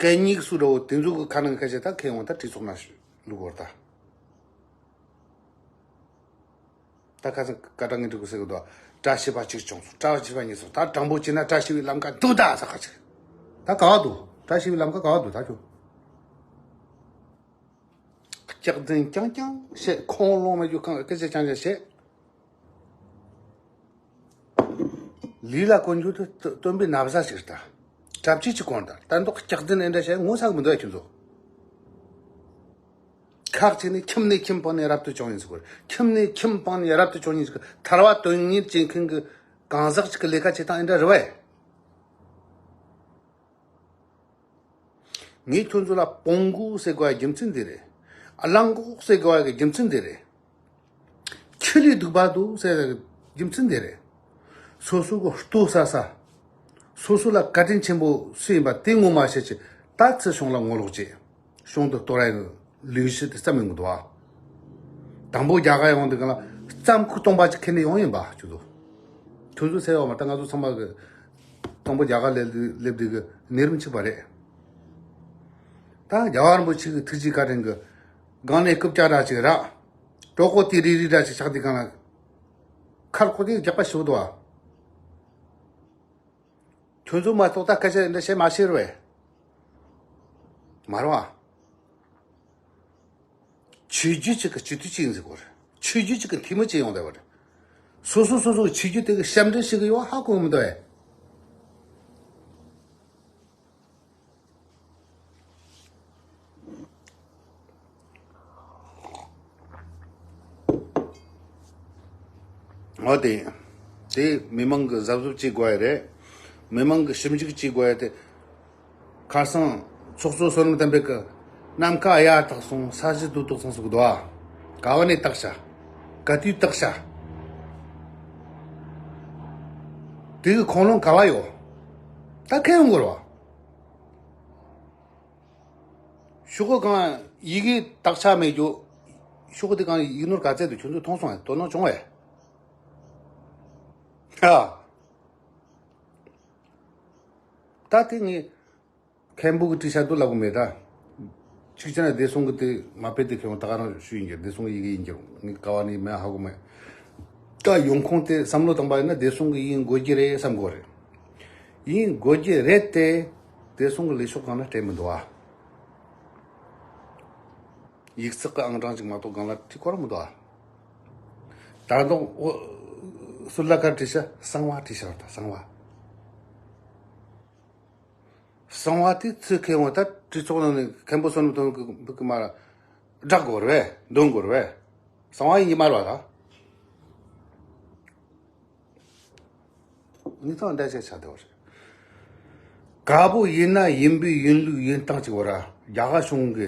གད་སྙིགས་སུ་འགྲོ་བོ་དེ་ཚོ་གི་ཁ་ནང་སྐད་ཆ་ད་ཁྱེར་ཡོང་ད་གྲོས་ཚོགས་ནང་བླུག་བར་ད། ད་ཁ་སང་སྐད་གྲགས་ངན་འགྲིག་གི་ཟེར་གི་འདུག་བཀྲ་ཤིས་པ་གཅིག་བྱུང་སོང་། བཀྲ་ཤིས་པ་གཉིས་སོང་། ད་དྲང་པོ་བྱས་ན་བཀྲ་ཤིས་པའི་ལམ་ཁ་འདུག་ད་ས་ཁ་ཅིག་ད་ག་བ་འདུག་བཀྲ་ཤིས་པའི་ལམ་ཁ་ག་བ་འདུག་ད་ཁྱོད། སྐྱག་རྫུན་རྐྱང་རྐྱང་བཤད། ཁུངས་ལུང་མེད་རྒྱུ་གང་སྐད་ཆ་རྐྱང་རྐྱང་བཤད། ལུས་ལ་གོན་རྒྱུ་དེ་སྟོན་པའི་ན་བཟའ་ཞིག་རེད་ད། གྲབས་ཆས་ཅིག་གོན་ད། ད་མདོག་སྐྱག་རྫུན་ཨེ་འདྲ་བཤད་ངོ་ཚ་གི་མི་འདུག་ཨ་ཁྱོད་ཚོ། ཁག་ཅིག་ནི་ཁྱིམ་ནས་ཁྱིམ་སྤངས་ནས་རབ་ཏུ་བྱུང་ཡིན་ཟེར་གོ། ཁྱིམ་ནས་ཁྱིམ་སྤངས་ནས་རབ་ཏུ་བྱུང་ཡིན་ཟེར་གོ། ཐར་པ་དོན་གཉེར་བྱེད་མཁན་གྱི་གང་ཟག་ཅིག་གི་ལས་ཀ་བྱེད་སྟངས་ཨེ་འདྲ་རེད་བས། ངས་ཁྱོད་ཚོ་ལ་སྤོང་དགོས་ཟེར་དགོས་པའི་རྒྱུ་མཚན་འདི་རེད། གླེང་དགོས་ཟེར་དགོས་པའི་རྒྱུ་མཚན་འདི་རེད། ཁྱི་ལས་སྡུག་པ་འདུག་ཟེར་བའི་རྒྱུ་མཚན་འདི་རེད། སོ་སོ་གི་ལྟོ་ཟ་ས། སོ་སོ་ལ་བཀའ་དྲིན་ཆེན་པོ་སུ་ཡིན་པ་དེ་ངོ་མ་ཤེས་ཀྱི་ད་ཚེ་གཞུང་ལ་ངོ་ལོག་བྱེད། གཞུང་དུ་གཏོར་ཡ་ཡོད། ལུས་ཤི་དེ་བསམ་མི་འདུག་ཨ། དང་པོ་རྒྱ་གར་ཡོང་དུས་སྒང་ལ་རྩམ་ཁུག་སྟོང་པ་ཅིག་ཁྱེར་ནས་ཡོང་ཡིན་པ་ཁྱོད་ཚོ། ཁྱོད་ཚོ་ཟེར་ཡོད་མ་ད་ང་ཚོ་ཚང་མ་གི་དང་པོ་རྒྱ་གར་སླེབས་དུས་སླེབས་དུས་གི་ནད་རིམས་གཅིག་པ་རེད། ད་རྒྱལ་བ་རིན་པོ་ཆེ་གི་ཐུགས་རྗེ་བཀའ་དྲིན་གི་སྒང་ནས་རྐུབ་བཀྱག་འདྲ་ཅིག་རག་གྲོད་ཁོག་དེ་རིལ་རིལ་འདྲ་ཅིག་ཆགས་དུས་སྒང་ལ་ཁར་ཁོག་དེ་རྒྱག་པ་ཞིག་འདུག་ཨ། ཁྱོད་ཚོ་མ་གཏོགས་ད་སྐད་ཆ་འདི་འདྲ་བཤད་མ་ཤེས་རེད་བས། མ་རེད་བ། ཆོས་བརྒྱུད་གཅིག་གི་སྤྱི་འཐུས་གཅིག་ཡིན་ཟེར་གོ་རེད། ཆོས་བརྒྱུད་གཅིག་གི་འཐུས་མི་གཅིག་ཡོང་བསྡད་པ་རེད། སོ་སོ་སོ་སོ་གི་ཆོས་བརྒྱུད་དེ་གི་ཞབས་འདྲེན་བྱེད་གི་ཡོད་ཧ་གོ་གི་མི་འདུག་བས། འོ་དེ། དེ་མི་མང་གི་གཟབ་གཟབ་བྱེད་དགོས་ཡ་རེད། མི་མང་གི་ཞིབ་འཇུག་བྱེད་དགོས་ཡ་དེ། ཁ་སང་ཚོགས་གཙོ་བསོད་ནམས་བསྟན་འཕེལ་གི་ནམ་མཁའ་གཡའ་དག་སོང་ས་གཞི་རྡོ་དག་སོང་ཟེར་གི་འདུག་ཨ། ག་བ་ནས་བཏགས་ཤག་ག་དུས་བཏགས་ཤག་དེ་གི་ཁུངས་ལུང་ག་བ་ཡོད། ད་ཁྱེར་ཡོང་དགོས་རེད་བ། ཤོག་གུ་གང་ཡི་གེ་དག་ཆ་མེད་རྒྱུ། ཤོག་གུ་དེ་གང་ཡིག་ནོར་ག་ཚད་འདུག་ཁྱོད་ཚོས་མཐོང་སོང་ངས་དོ་སྣང་བྱུང་བས། ཧ། ད་དེ་ངས་མཁན་པོ་གི་བྲིས་ཤག་འདུག་ལབ་གི་མེད་ད། གཅིག་བྱས་ན་བདེ་སྲུང་གི་དེ་མ་དཔེ་དེ་ཁྱོད་ད་ག་རང་ཞུ་ཡིན་གྱི་བདེ་སྲུང་གི་ཡི་གེ་ཡིན་གྱི་ངས་ག་བ་ནས་མེད་ཧ་གོ་མེད། ད་ཡོང་ཁུངས་དེ་བསམ་བློ་བཏང་པ་ཡིན་ན་བདེ་སྲུང་གི་ཡིན་དགོས་ཀྱི་རེད་བསམ་གོ་རེད། ཡིན་དགོས་ཀྱི་རེད་དེ། བདེ་སྲུང་གི་ལས་ཤོག་གང་ན་སྤྲད་མི་འདུག་ཨ། ཡིག་ཚགས་ཀྱི་ཨང་གྲངས་ཅིག་མ་གཏོགས་སྒང་ལ་བྲིས་ཁོ་རང་མི་འདུག་ཨ། ད་དུང་ཨོ། སུ་ལ་ཁར་བྲིས་ཤག་གསང་བ་བྲིས་ཤག་ད་གསང་བ། གསང་བ་དེ་ཚུར་ཁྱེར་འོང་ད་གྲོས་ཚོགས་ནང་ནས་མཁན་པོ་བསོད་ནམས་སྟོན་གི་འབུ་གི་མར་བསྒྲགས་དགོས་རེད་བས་འདོན་དགོས་རེད་བས། གསང་བ་ཡིན་གྱི་མ་རེད་བ་ད། ངས་ཐང་འདྲ་ཆགས་ཆགས་བསྡད་པ་རེད། དཀར་པོ་ཡིན་ན་ཡིན་པའི་ཡིན་ལུགས་ཡིན་སྟངས་ཅིག་བོ་ར། རྒྱ་གར་གཞུང་གི་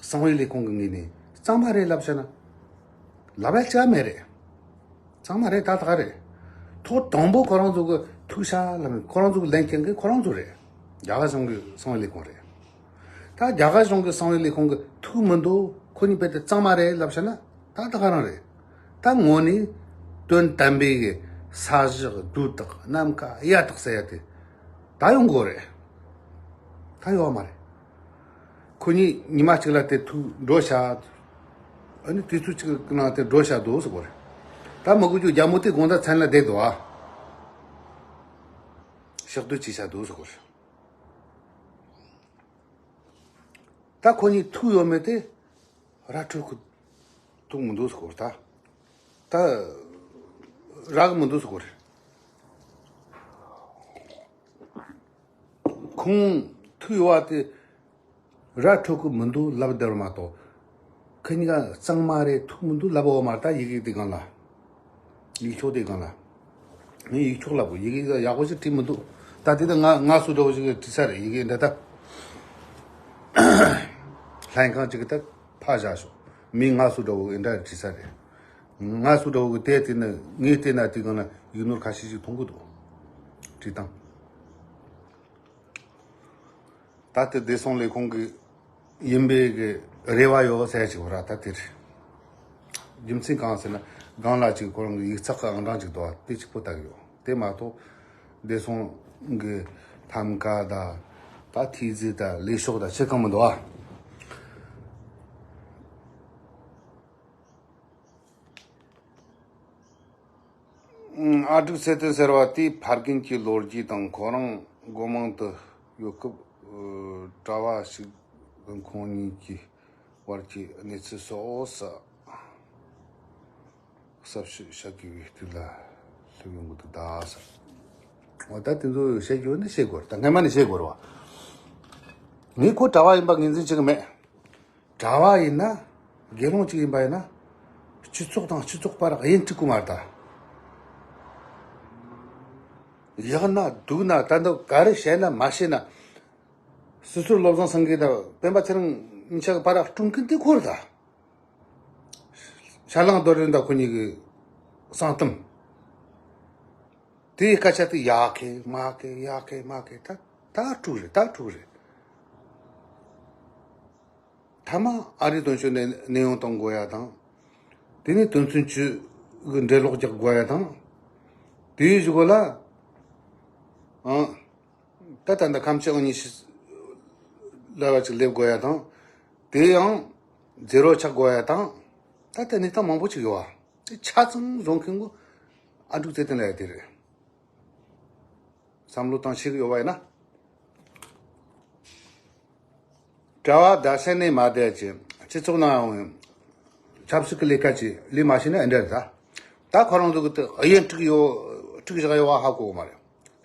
གསང་བའི་ལས་ཁུངས་ཀྱི་ངོས་ནས་གཙང་མ་རེད་ལབ་བྱས་ན། ལབ་ཡ་ཅི་མེད་རེད། གཙང་མ་རེད། ད་ད་ག་རེད། ཐོག་དང་པོ་ཁོ་རང་ཚོ་གི་ཐུག་ཤག་ལབ་ནས་ཁོ་རང་ཚོ་གི་ལན་མཁན་གི་ཁོ་རང་ཚོ་རེད། རྒྱ་གར་གཞུང་གི་གསང་བའི་ལས་ཁུངས་རེད། ད་རྒྱ་གར་གཞུང་གི་གསང་བའི་ལས་ཁུངས་ཀྱི་ཐུགས་མི་འདུག་ཁོ་གཉིས་རྦད་དེ་གཙང་མ་རེད་ལབ་བྱས་ན། ད་ད་ག་རང་རེད། ད་དངོས་གནས་དོན་དམ་པའི་གི་ས་གཞི་རྡུལ་དག་ནམ་མཁའ་གཡའ་དག་ཟེར་ཡ་དེ་ད་ཡོང་དགོས་རེད། ད་ཡོད་མ་རེད། ཁོ་གཉིས་ཉི་མ་གཅིག་ལ་དེ་ཐུག་འགྲོ་བྱ། ཨ་ནི་དུས་ཚོད་གཅིག་གི་ནང་དེ་འགྲོ་བྱ་འདུག་ཟེར་གོ་རེད། ད་མི་དགོས་རྒྱུ་རྒྱ་མོ་དེ་དགོང་དག་མཚན་ལ་བསྡད་འདུག་ཨ། ཕྱག་སྡོད་བྱས་བྱ་འདུག་ཟེར་གོ་རེད། ད་ཁོ་གཉིས་ཐུག་ཡོད་མེད་དེ་ར་འཕྲོད་གི་ཐུག་མི་འདུག་ཟེར་གོ་རེད། ད་ད་རག་གི་མི་འདུག་ཟེར་གོ་རེད། ཁོང་ཐུག་ཡོད་པ་དེ་ར་འཕྲོད་གི་མི་འདུག་ལབ་བསྡད་པ་མ་གཏོགས། ཁོ་གཉིས་ཀ་གཙང་མ་རེད། ཐུག་མི་འདུག་ལབ་འོ་མ་རེད། ད་ཡི་གེ་དེ་སྒང་ལ། ཡིག་ཆོག་དེ་སྒང་ལ། ངས་ཡིག་ཆོག་ལབ་གོ། ཡི་གེ་ཡག་པོ་ཞིག་བྲིས་མི་འདུག་ད་དེ་ད་ང་ང་སུ་འདྲ་བོ་ཞིག་བྲིས་ས་རེད། ཡི་གེ་འདི་ད་ལྷན་ཁང་གཅིག་གི་ད་ཕར་བཞག་ཤོག་མི་ང་སུ་འདྲ་བོ་འདི་འདྲ་བྲིས་ས་རེད། ང་སུ་འདྲ་བོ་གི་དེ་དེ་ནི་ངས་བལྟས་ན་དེ་སྒང་ལ་ཡིག་ནོར་ཁ་ཤས་ཤིག་མཐོང་གི་འདུག་བྲིས་སྟངས། ད་ལྟའི་བདེ་སྲུང་ལས་ཁུངས་ཀྱི་ཡིན་པའི་གི་རེ་བ་ཡོད་ཟེར་ཅིག་བ་ར། ད་དེ་རེད། རྒྱུ་མཚན་གང་ཟེར་ན། སྒང་ལ་ཅིག་ཁོ་རང་གི་ཡིག་ཚགས་ཀྱི་ཨང་གྲངས་ཅིག་འདུག་བ། དེ་གཅིག་པོ་ལྟ་གི་ཡོད། དེ་མ་གཏོགས་བདེ་སྲུང་གི་ཐམ་ཀ་ད་ད་ཐིག་རྫས་ད་ལས་ཤོག་ད་ཆེ་གང་མི་འདུག་བ། ཨ་འབྲུག་ཚེ་བརྟན་ཟེར་བ་དེ་ཕ་རྒན་གྱི་ལོ་རྒྱུས་དང་ཁོ་རང་སྒོ་མང་དུ་ཡོད་སྐབས་གྲྭ་བ་ཞིག་གི་ཁོང་གཉིས་ཀྱི་བར་གྱི་གནས་ཚུལ་སོགས་ཟབ་ཞིབ་བྱ་དགོས་པའི་དུས་ལ་སླེབས་ཡོང་གི་འདུག་ད་ཟེར། འོ་ད་དེ་ཚོ་བཤད་རྒྱུ་ནི་བཤད་དགོས་རེད། ད་སྔན་མ་ནས་བཤད་དགོས་རེད་བ། ངས་ཁོ་གྲྭ་བ་ཡིན་པ་ངོས་འཛིན་བྱེད་གི་མེད། གྲྭ་བ་ཡིན་ན། དགེ་སློང་གཅིག་ཡིན་པ་ཡིན་ན། སྤྱི་ཚོགས་དང་སྤྱི་ཚོགས་བར་དབྱེ་འབྱེད་དགོས་མ་རེད་ད། ཡག་ན་སྡུག་ན་ད་འདི་ག་རེ་བཤད་ན་མ་བཤད་ན། སོ་སོར་བློ་བཟང་སེང་གེ་དང་སྤེན་པ་ཚེ་རིང་གཉིས་ཆ་གི་བར་དཀྲུག་མཁན་དེ་ཁོ་རེད་ད། ཤར་གླིང་རྡོར་འདྲེན་དང་ཁོ་གཉིས་ཀྱི་གསང་གཏམ། དེའི་སྐད་ཆ་དེ་ཡག་གི་མ་གི་ཡག་གི་མ་གི་ད་ད་དཀྲུག་རེད། ད་དཀྲུག་རེད། མཐའ་མ་ཨ་རིའི་དོན་གཅོད་ནས་གནས་དབྱུང་གཏོང་དགོས་ཡ་དང་། དེ་ནས་དོན་ཚན་བཅུ་གི་འགྲེལ་ལོག་རྒྱག་དགོས་ཡ་དང་། དེའི་གཞུག་གུ་ལ། ཨང་། ད་ད་ལྟ་ཁམས་ཆེན་ཨོ་ཉི་ཤི་ལ་བ་ཅིག་སླེབས་དགོས་ཡ་དང་། དེ་ཡང་ཛེ་རོ་ཆགས་དགོས་ཡ་དང་། ད་ལྟ་གནས་སྟངས་མང་པོ་ཅིག་ཡོད་ཨ། དེ་ཆ་ཚང་བཟོ་མཁན་གོ་ཨ་འབྲུག་ཚེ་བརྟན་ལ་ཡ་དེ་རེད། བསམ་བློ་བཏང་ཤེས་ཀྱི་ཡོད་པ་ཡིན་ན། གྲྭ་བ་བདག་ས་ནས་མ་བསྡད་ཀྱི་སྤྱི་ཚོགས་ནང་ཡང་ཆབ་སྲིད་ཀྱི་ལས་ཀ་ཅིག་ལས་མ་ཤེས་ན་ཨེ་འདྲ་རེད་ད། ད་ཁོ་རང་ཚོ་གི་དེ་གཡས་འཁྲུག་ཡོད་འཁྲུག་བཞག་ཡོད་པ་ཧ་གོ་གི་མ་རེད།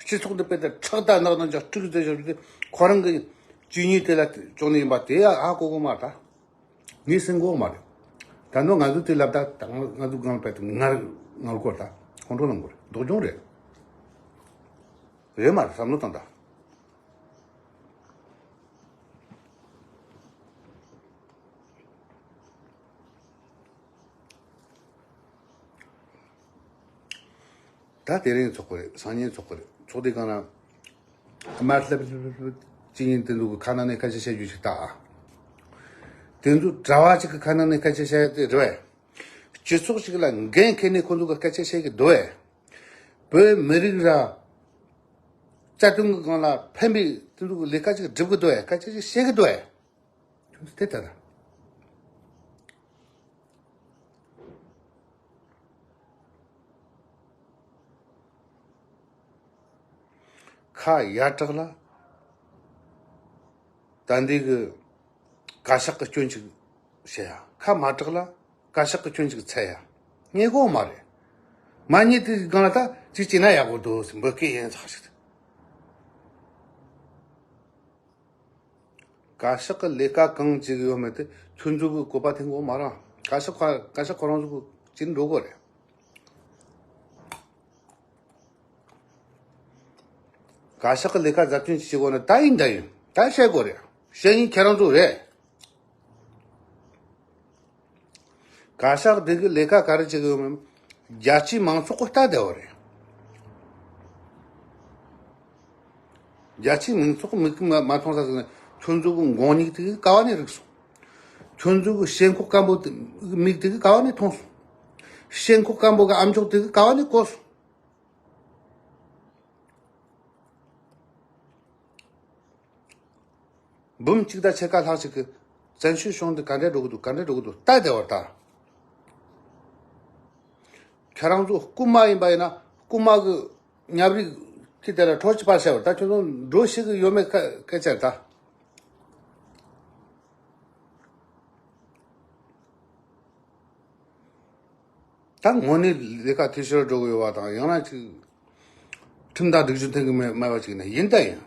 སྤྱི་ཚོགས་འདི་དཔེ་དེ་ཁྲག་དང་ནག་དང་ཅག་འཁྲུག་བསྡད་བཞག་རྒྱུ་དེ་ཁོ་རང་གི་ཇུས་ཉིད་དེ་ལ་བཅོལ་ནི་ཡིན་པ་དེ་ཡང་ཧ་གོ་གི་མ་རེད་ད། ངས་སེམས་འགོག་མ་རེད། ད་ནོ་ང་ཚོ་དེ་ལབ་ད་ད་ང་ང་ཚོ་སྒང་ལ་པད་ངར་ངར་སྐོར་ད་ཁོང་ཁྲོ་ལངས་དགོས་རེད། སྡུག་སྦྱོང་རེད། རེད་མ་རེད། བསམ་བློ་བཏང་ད། ད་དེ་རིང་ཚོགས་པ་རེད། སང་ཉིན་ཚོགས་པ་རེད། ཚོགས་དེ་གང་ན་དམར་ལྷབ་ལྷབ་ལྷབ་ལྷབ་ཅི་ཡིན་དེ་ཚོ་གི་ཁ་ནང་ནས་སྐད་ཆ་བཤད་རྒྱུ་ཞིག་ད་ཨ། དེ་ཚོ་གྲྭ་བ་ཅིག་གི་ཁ་ནང་ནས་སྐད་ཆ་བཤད་དེ་རེད་བས། སྤྱི་ཚོགས་ཅིག་ལ་འགན་འཁྱེར་ནས་ཁོ་ཚོ་གི་སྐད་ཆ་བཤད་གི་འདུག་བས། བོད་མི་རིགས་ར་རྩ་དོན་གི་སྒང་ལ་ཕན་པའི་དེ་ཚོ་གི་ལས་ཀ་ཅིག་སྒྲུབ་གི་འདུག་བས། སྐད་ཆ་ཅིག་བཤད་གི་འདུག་བས། དེ་ལྟར། ཁ་ཡར་དྲག་ལ། ད་འདི་གི་བཀའ་ཤག་གི་སྐྱོན་ཅིག་བཤད་ཡ། ཁ་མར་དྲག་ལ་བཀའ་ཤག་གི་སྐྱོན་ཅིག་འཚོལ་ཡ། ཉེས་གོ་མ་རེད། མ་ཉེས་དེ་སྒང་ལ་ད་ཅིག་བྱས་ན་ཡག་པོ་འདུག་ཟེར་འབོད་སྐད་ཡིན་ཚག་ཞིག་བཀའ་ཤག་གི་ལས་ཀ་གང་བྱེད་ཀྱི་ཡོད་མེད་དེ་ཁྱོད་ཚོ་གི་བཀོད་པ་འཐེན་དགོས་མ་རེད། བཀའ་ཤག་ཁ་བཀའ་ཤག་ཁོ་རང་ཚོ་གི་བྱེད་འགྲོ་དགོས་རེད། བཀའ་ཤག་གི་ལས་ཀ་ཟབ་སྦྱོང་བྱེད་དགོས་ན་ད་ཡིན་ད་ཡིན། ད་བཤད་དགོས་རེད། བཤད་ཡིན་ཁྱེད་རང་ཚོ་རེད། བཀའ་ཤག་འདི་གི་ལས་ཀ་ག་རེ་བྱེད་གི་ཡོད་མེད། རྒྱལ་སྤྱིའི་མང་ཚོགས་ཀྱི་ལྟ་བདེ་བ་རེད། རྒྱལ་སྤྱིའི་མང་ཚོགས་ཀྱི་མིག་གིས་མ་མཐོང་ས་ཟིག་ནས་ཁྱོད་ཚོ་གི་མགོ་མིག་དེ་གི་ག་བ་ནས་རིག་སོང་། ཁྱོད་ཚོ་གི་ཞེན་ཁོག་སྐམ་པོ་དེ་མིག་དེ་གི་ག་བ་ནས་མཐོང་སོང་། ཞེན་ཁོག་སྐམ་པོ་གི་ཨམ་ཅོག་དེ་གི་ག་བ་ནས་གོ་སོང་། འབུམ་གཅིག་དང་ཕྱེད་ཀ་ལྷག་ཅིག་གིས་བཙན་བྱོལ་གཞུང་འདི་ག་འདྲ་འགྲོ་གི་འདུག་ག་འདྲ་འགྲོ་གི་འདུག་ལྟ་བདེ་བར་ལྟ། ཁྱེད་རང་ཚོ་རྐུན་མ་ཡིན་པ་ཡིན་ན་རྐུན་མ་གི་ཉབ་རིགས་ཀྱི་དེ་ལ་ཁྲོ་ཆི་པར་བྱ་བར་ལྟ། ཁྱོད་ཚོ་འགྲོ་ཤེས་གི་ཡོད་མེད་སྐད་ཆ་ལྟ། ད་དངོས་གནས་ལས་ཀ་འཐུས་ཤོར་འགྲོ་གི་ཡོད་པ་དང་། ཡང་ན་ཅིག་ཁྲིམས་དང་སྒྲིག་གཞི་མཐུན་གི་མེད་མེད་པ་ཅིག་ནས་ཡིན་ད་ཡིན།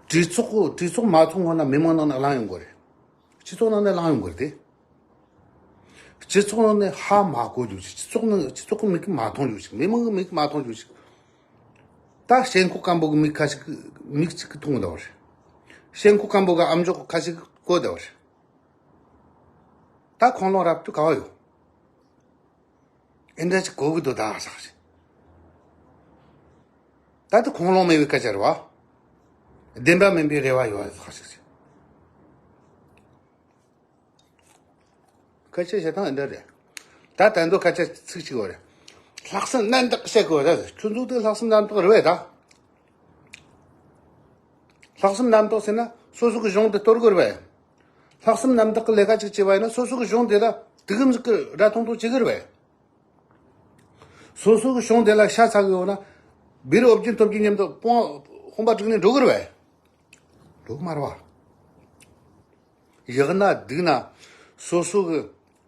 གྲོས་ཚོགས་གྲོས་ཚོགས་མ་ཐོན་སྔོན་ན་མི་མང་ནང་ནས་གླེང་ཡོང་གི་རེད། སྤྱི་ཚོགས་ནང་ནས་གླེང་ཡོང་གི་རེད་དེ། སྤྱི་ཚོགས་ནང་ནས་ཧ་མ་གོ་རྒྱུ་ཞིག་སྤྱི་ཚོགས་ནང་སྤྱི་ཚོགས་གི་མིག་གིས་མ་མཐོང་རྒྱུ་ཞིག་མི་མང་གི་མིག་གིས་མ་མཐོང་རྒྱུ་ཞིག་ད་ཞེན་ཁོག་སྐམ་པོ་གི་མིག་ཁ་ཞིག་གིས་མིག་གཅིག་གིས་མཐོང་གི་བསྡད་པ་རེད། ཞེན་ཁོག་སྐམ་པོ་གི་ཨམ་ཅོག་ཁ་ཞིག་གིས་གོ་བསྡད་པ་རེད། ད་ཁུངས་ལུང་རག་རྒྱུ་ག་བ་ཡོད། ཨེ་འདྲ་ཅིག་གོ་གི་འདུག་ད་ཟེར་ཞིག་ད་དེ་ཁུངས་ལུང་མེད་པའི་སྐད་ཆ་རེད་བ། བདེན་པ་མིན་པའི་རེ་བ་ཡོད་ཟེར་ཞིག་སྐད་ཆ་བཤད་སྟངས་ཨེ་འདྲ་རེད། ད་ད་འདོད་སྐད་ཆ་ཚིག་གཅིག་བ་རེད། ལྷག་བསམ་རྣམ་དག་བཤད་དགོས་རེད། ཁྱོད་ཚོ་དེ་ལྷག་བསམ་རྣམ་དག་རེད་བས་ད། ལྷག་བསམ་རྣམ་དག་ཟེར་ན་སོ་སོ་གི་གཞུང་དེ་གཏོར་དགོས་རེད་བས། ལྷག་བསམ་རྣམ་དག་གི་ལས་ཀ་ཅིག་བྱས་པ་ཡིན་ན་སོ་སོ་གི་གཞུང་དེ་ལ་དུས་སྐབས་ཟིག་གི་ར་ཐུང་ཐུང་བྱེད་དགོས་རེད་བས། སོ་སོ་གི་གཞུང་དེ་ལ་ཤ་ཚ་གི་ཡོད་ན། བེ་རི་ཨོབ་ཀྱིན་ཐོབ་ཀྱིན་མཉམ་དུ་དཔུང་དཔུང་པ་དཀྲུགས་ནས་འགྲོ་གི་རེད་བས། འགྲོ་གི་མ་རེད་བ། ཡག་ན་སྡུག་ན་སོ་སོ་གི་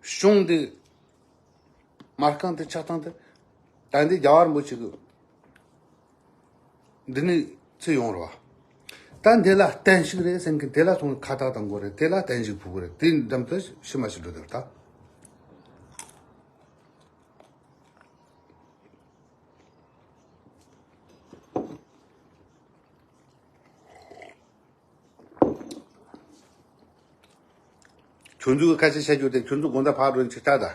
གཞུང་འདི་མ་རྐང་དེ་ཆགས་སྟངས་དེ་ད་འདི་རྒྱལ་བ་རིན་པོ་ཆེ་གི་འདི་ནས་ཚུར་ཡོང་རེད་བ། ད་འདི་ལ་བརྟན་བཞུགས་རེད་ཟེར་མཁན་དེ་ལ་སོང་ཁ་བཏགས་གཏང་དགོས་རེད། དེ་ལ་བརྟན་བཞུགས་ཕུལ་དགོས་རེད། དེ་འདམ་དུ་ཕྱི་མ་ཞིག་འགྲོ་དེ་རེད་ད། ཁྱོད་ཚོའི་ཁ་ཆེ་བཤད་རྒྱུ་དེ་ཁྱོད་ཚོ་དགོང་དག་ཕར་འགྲོ་ནས་ཅིག་ལྟ་ད།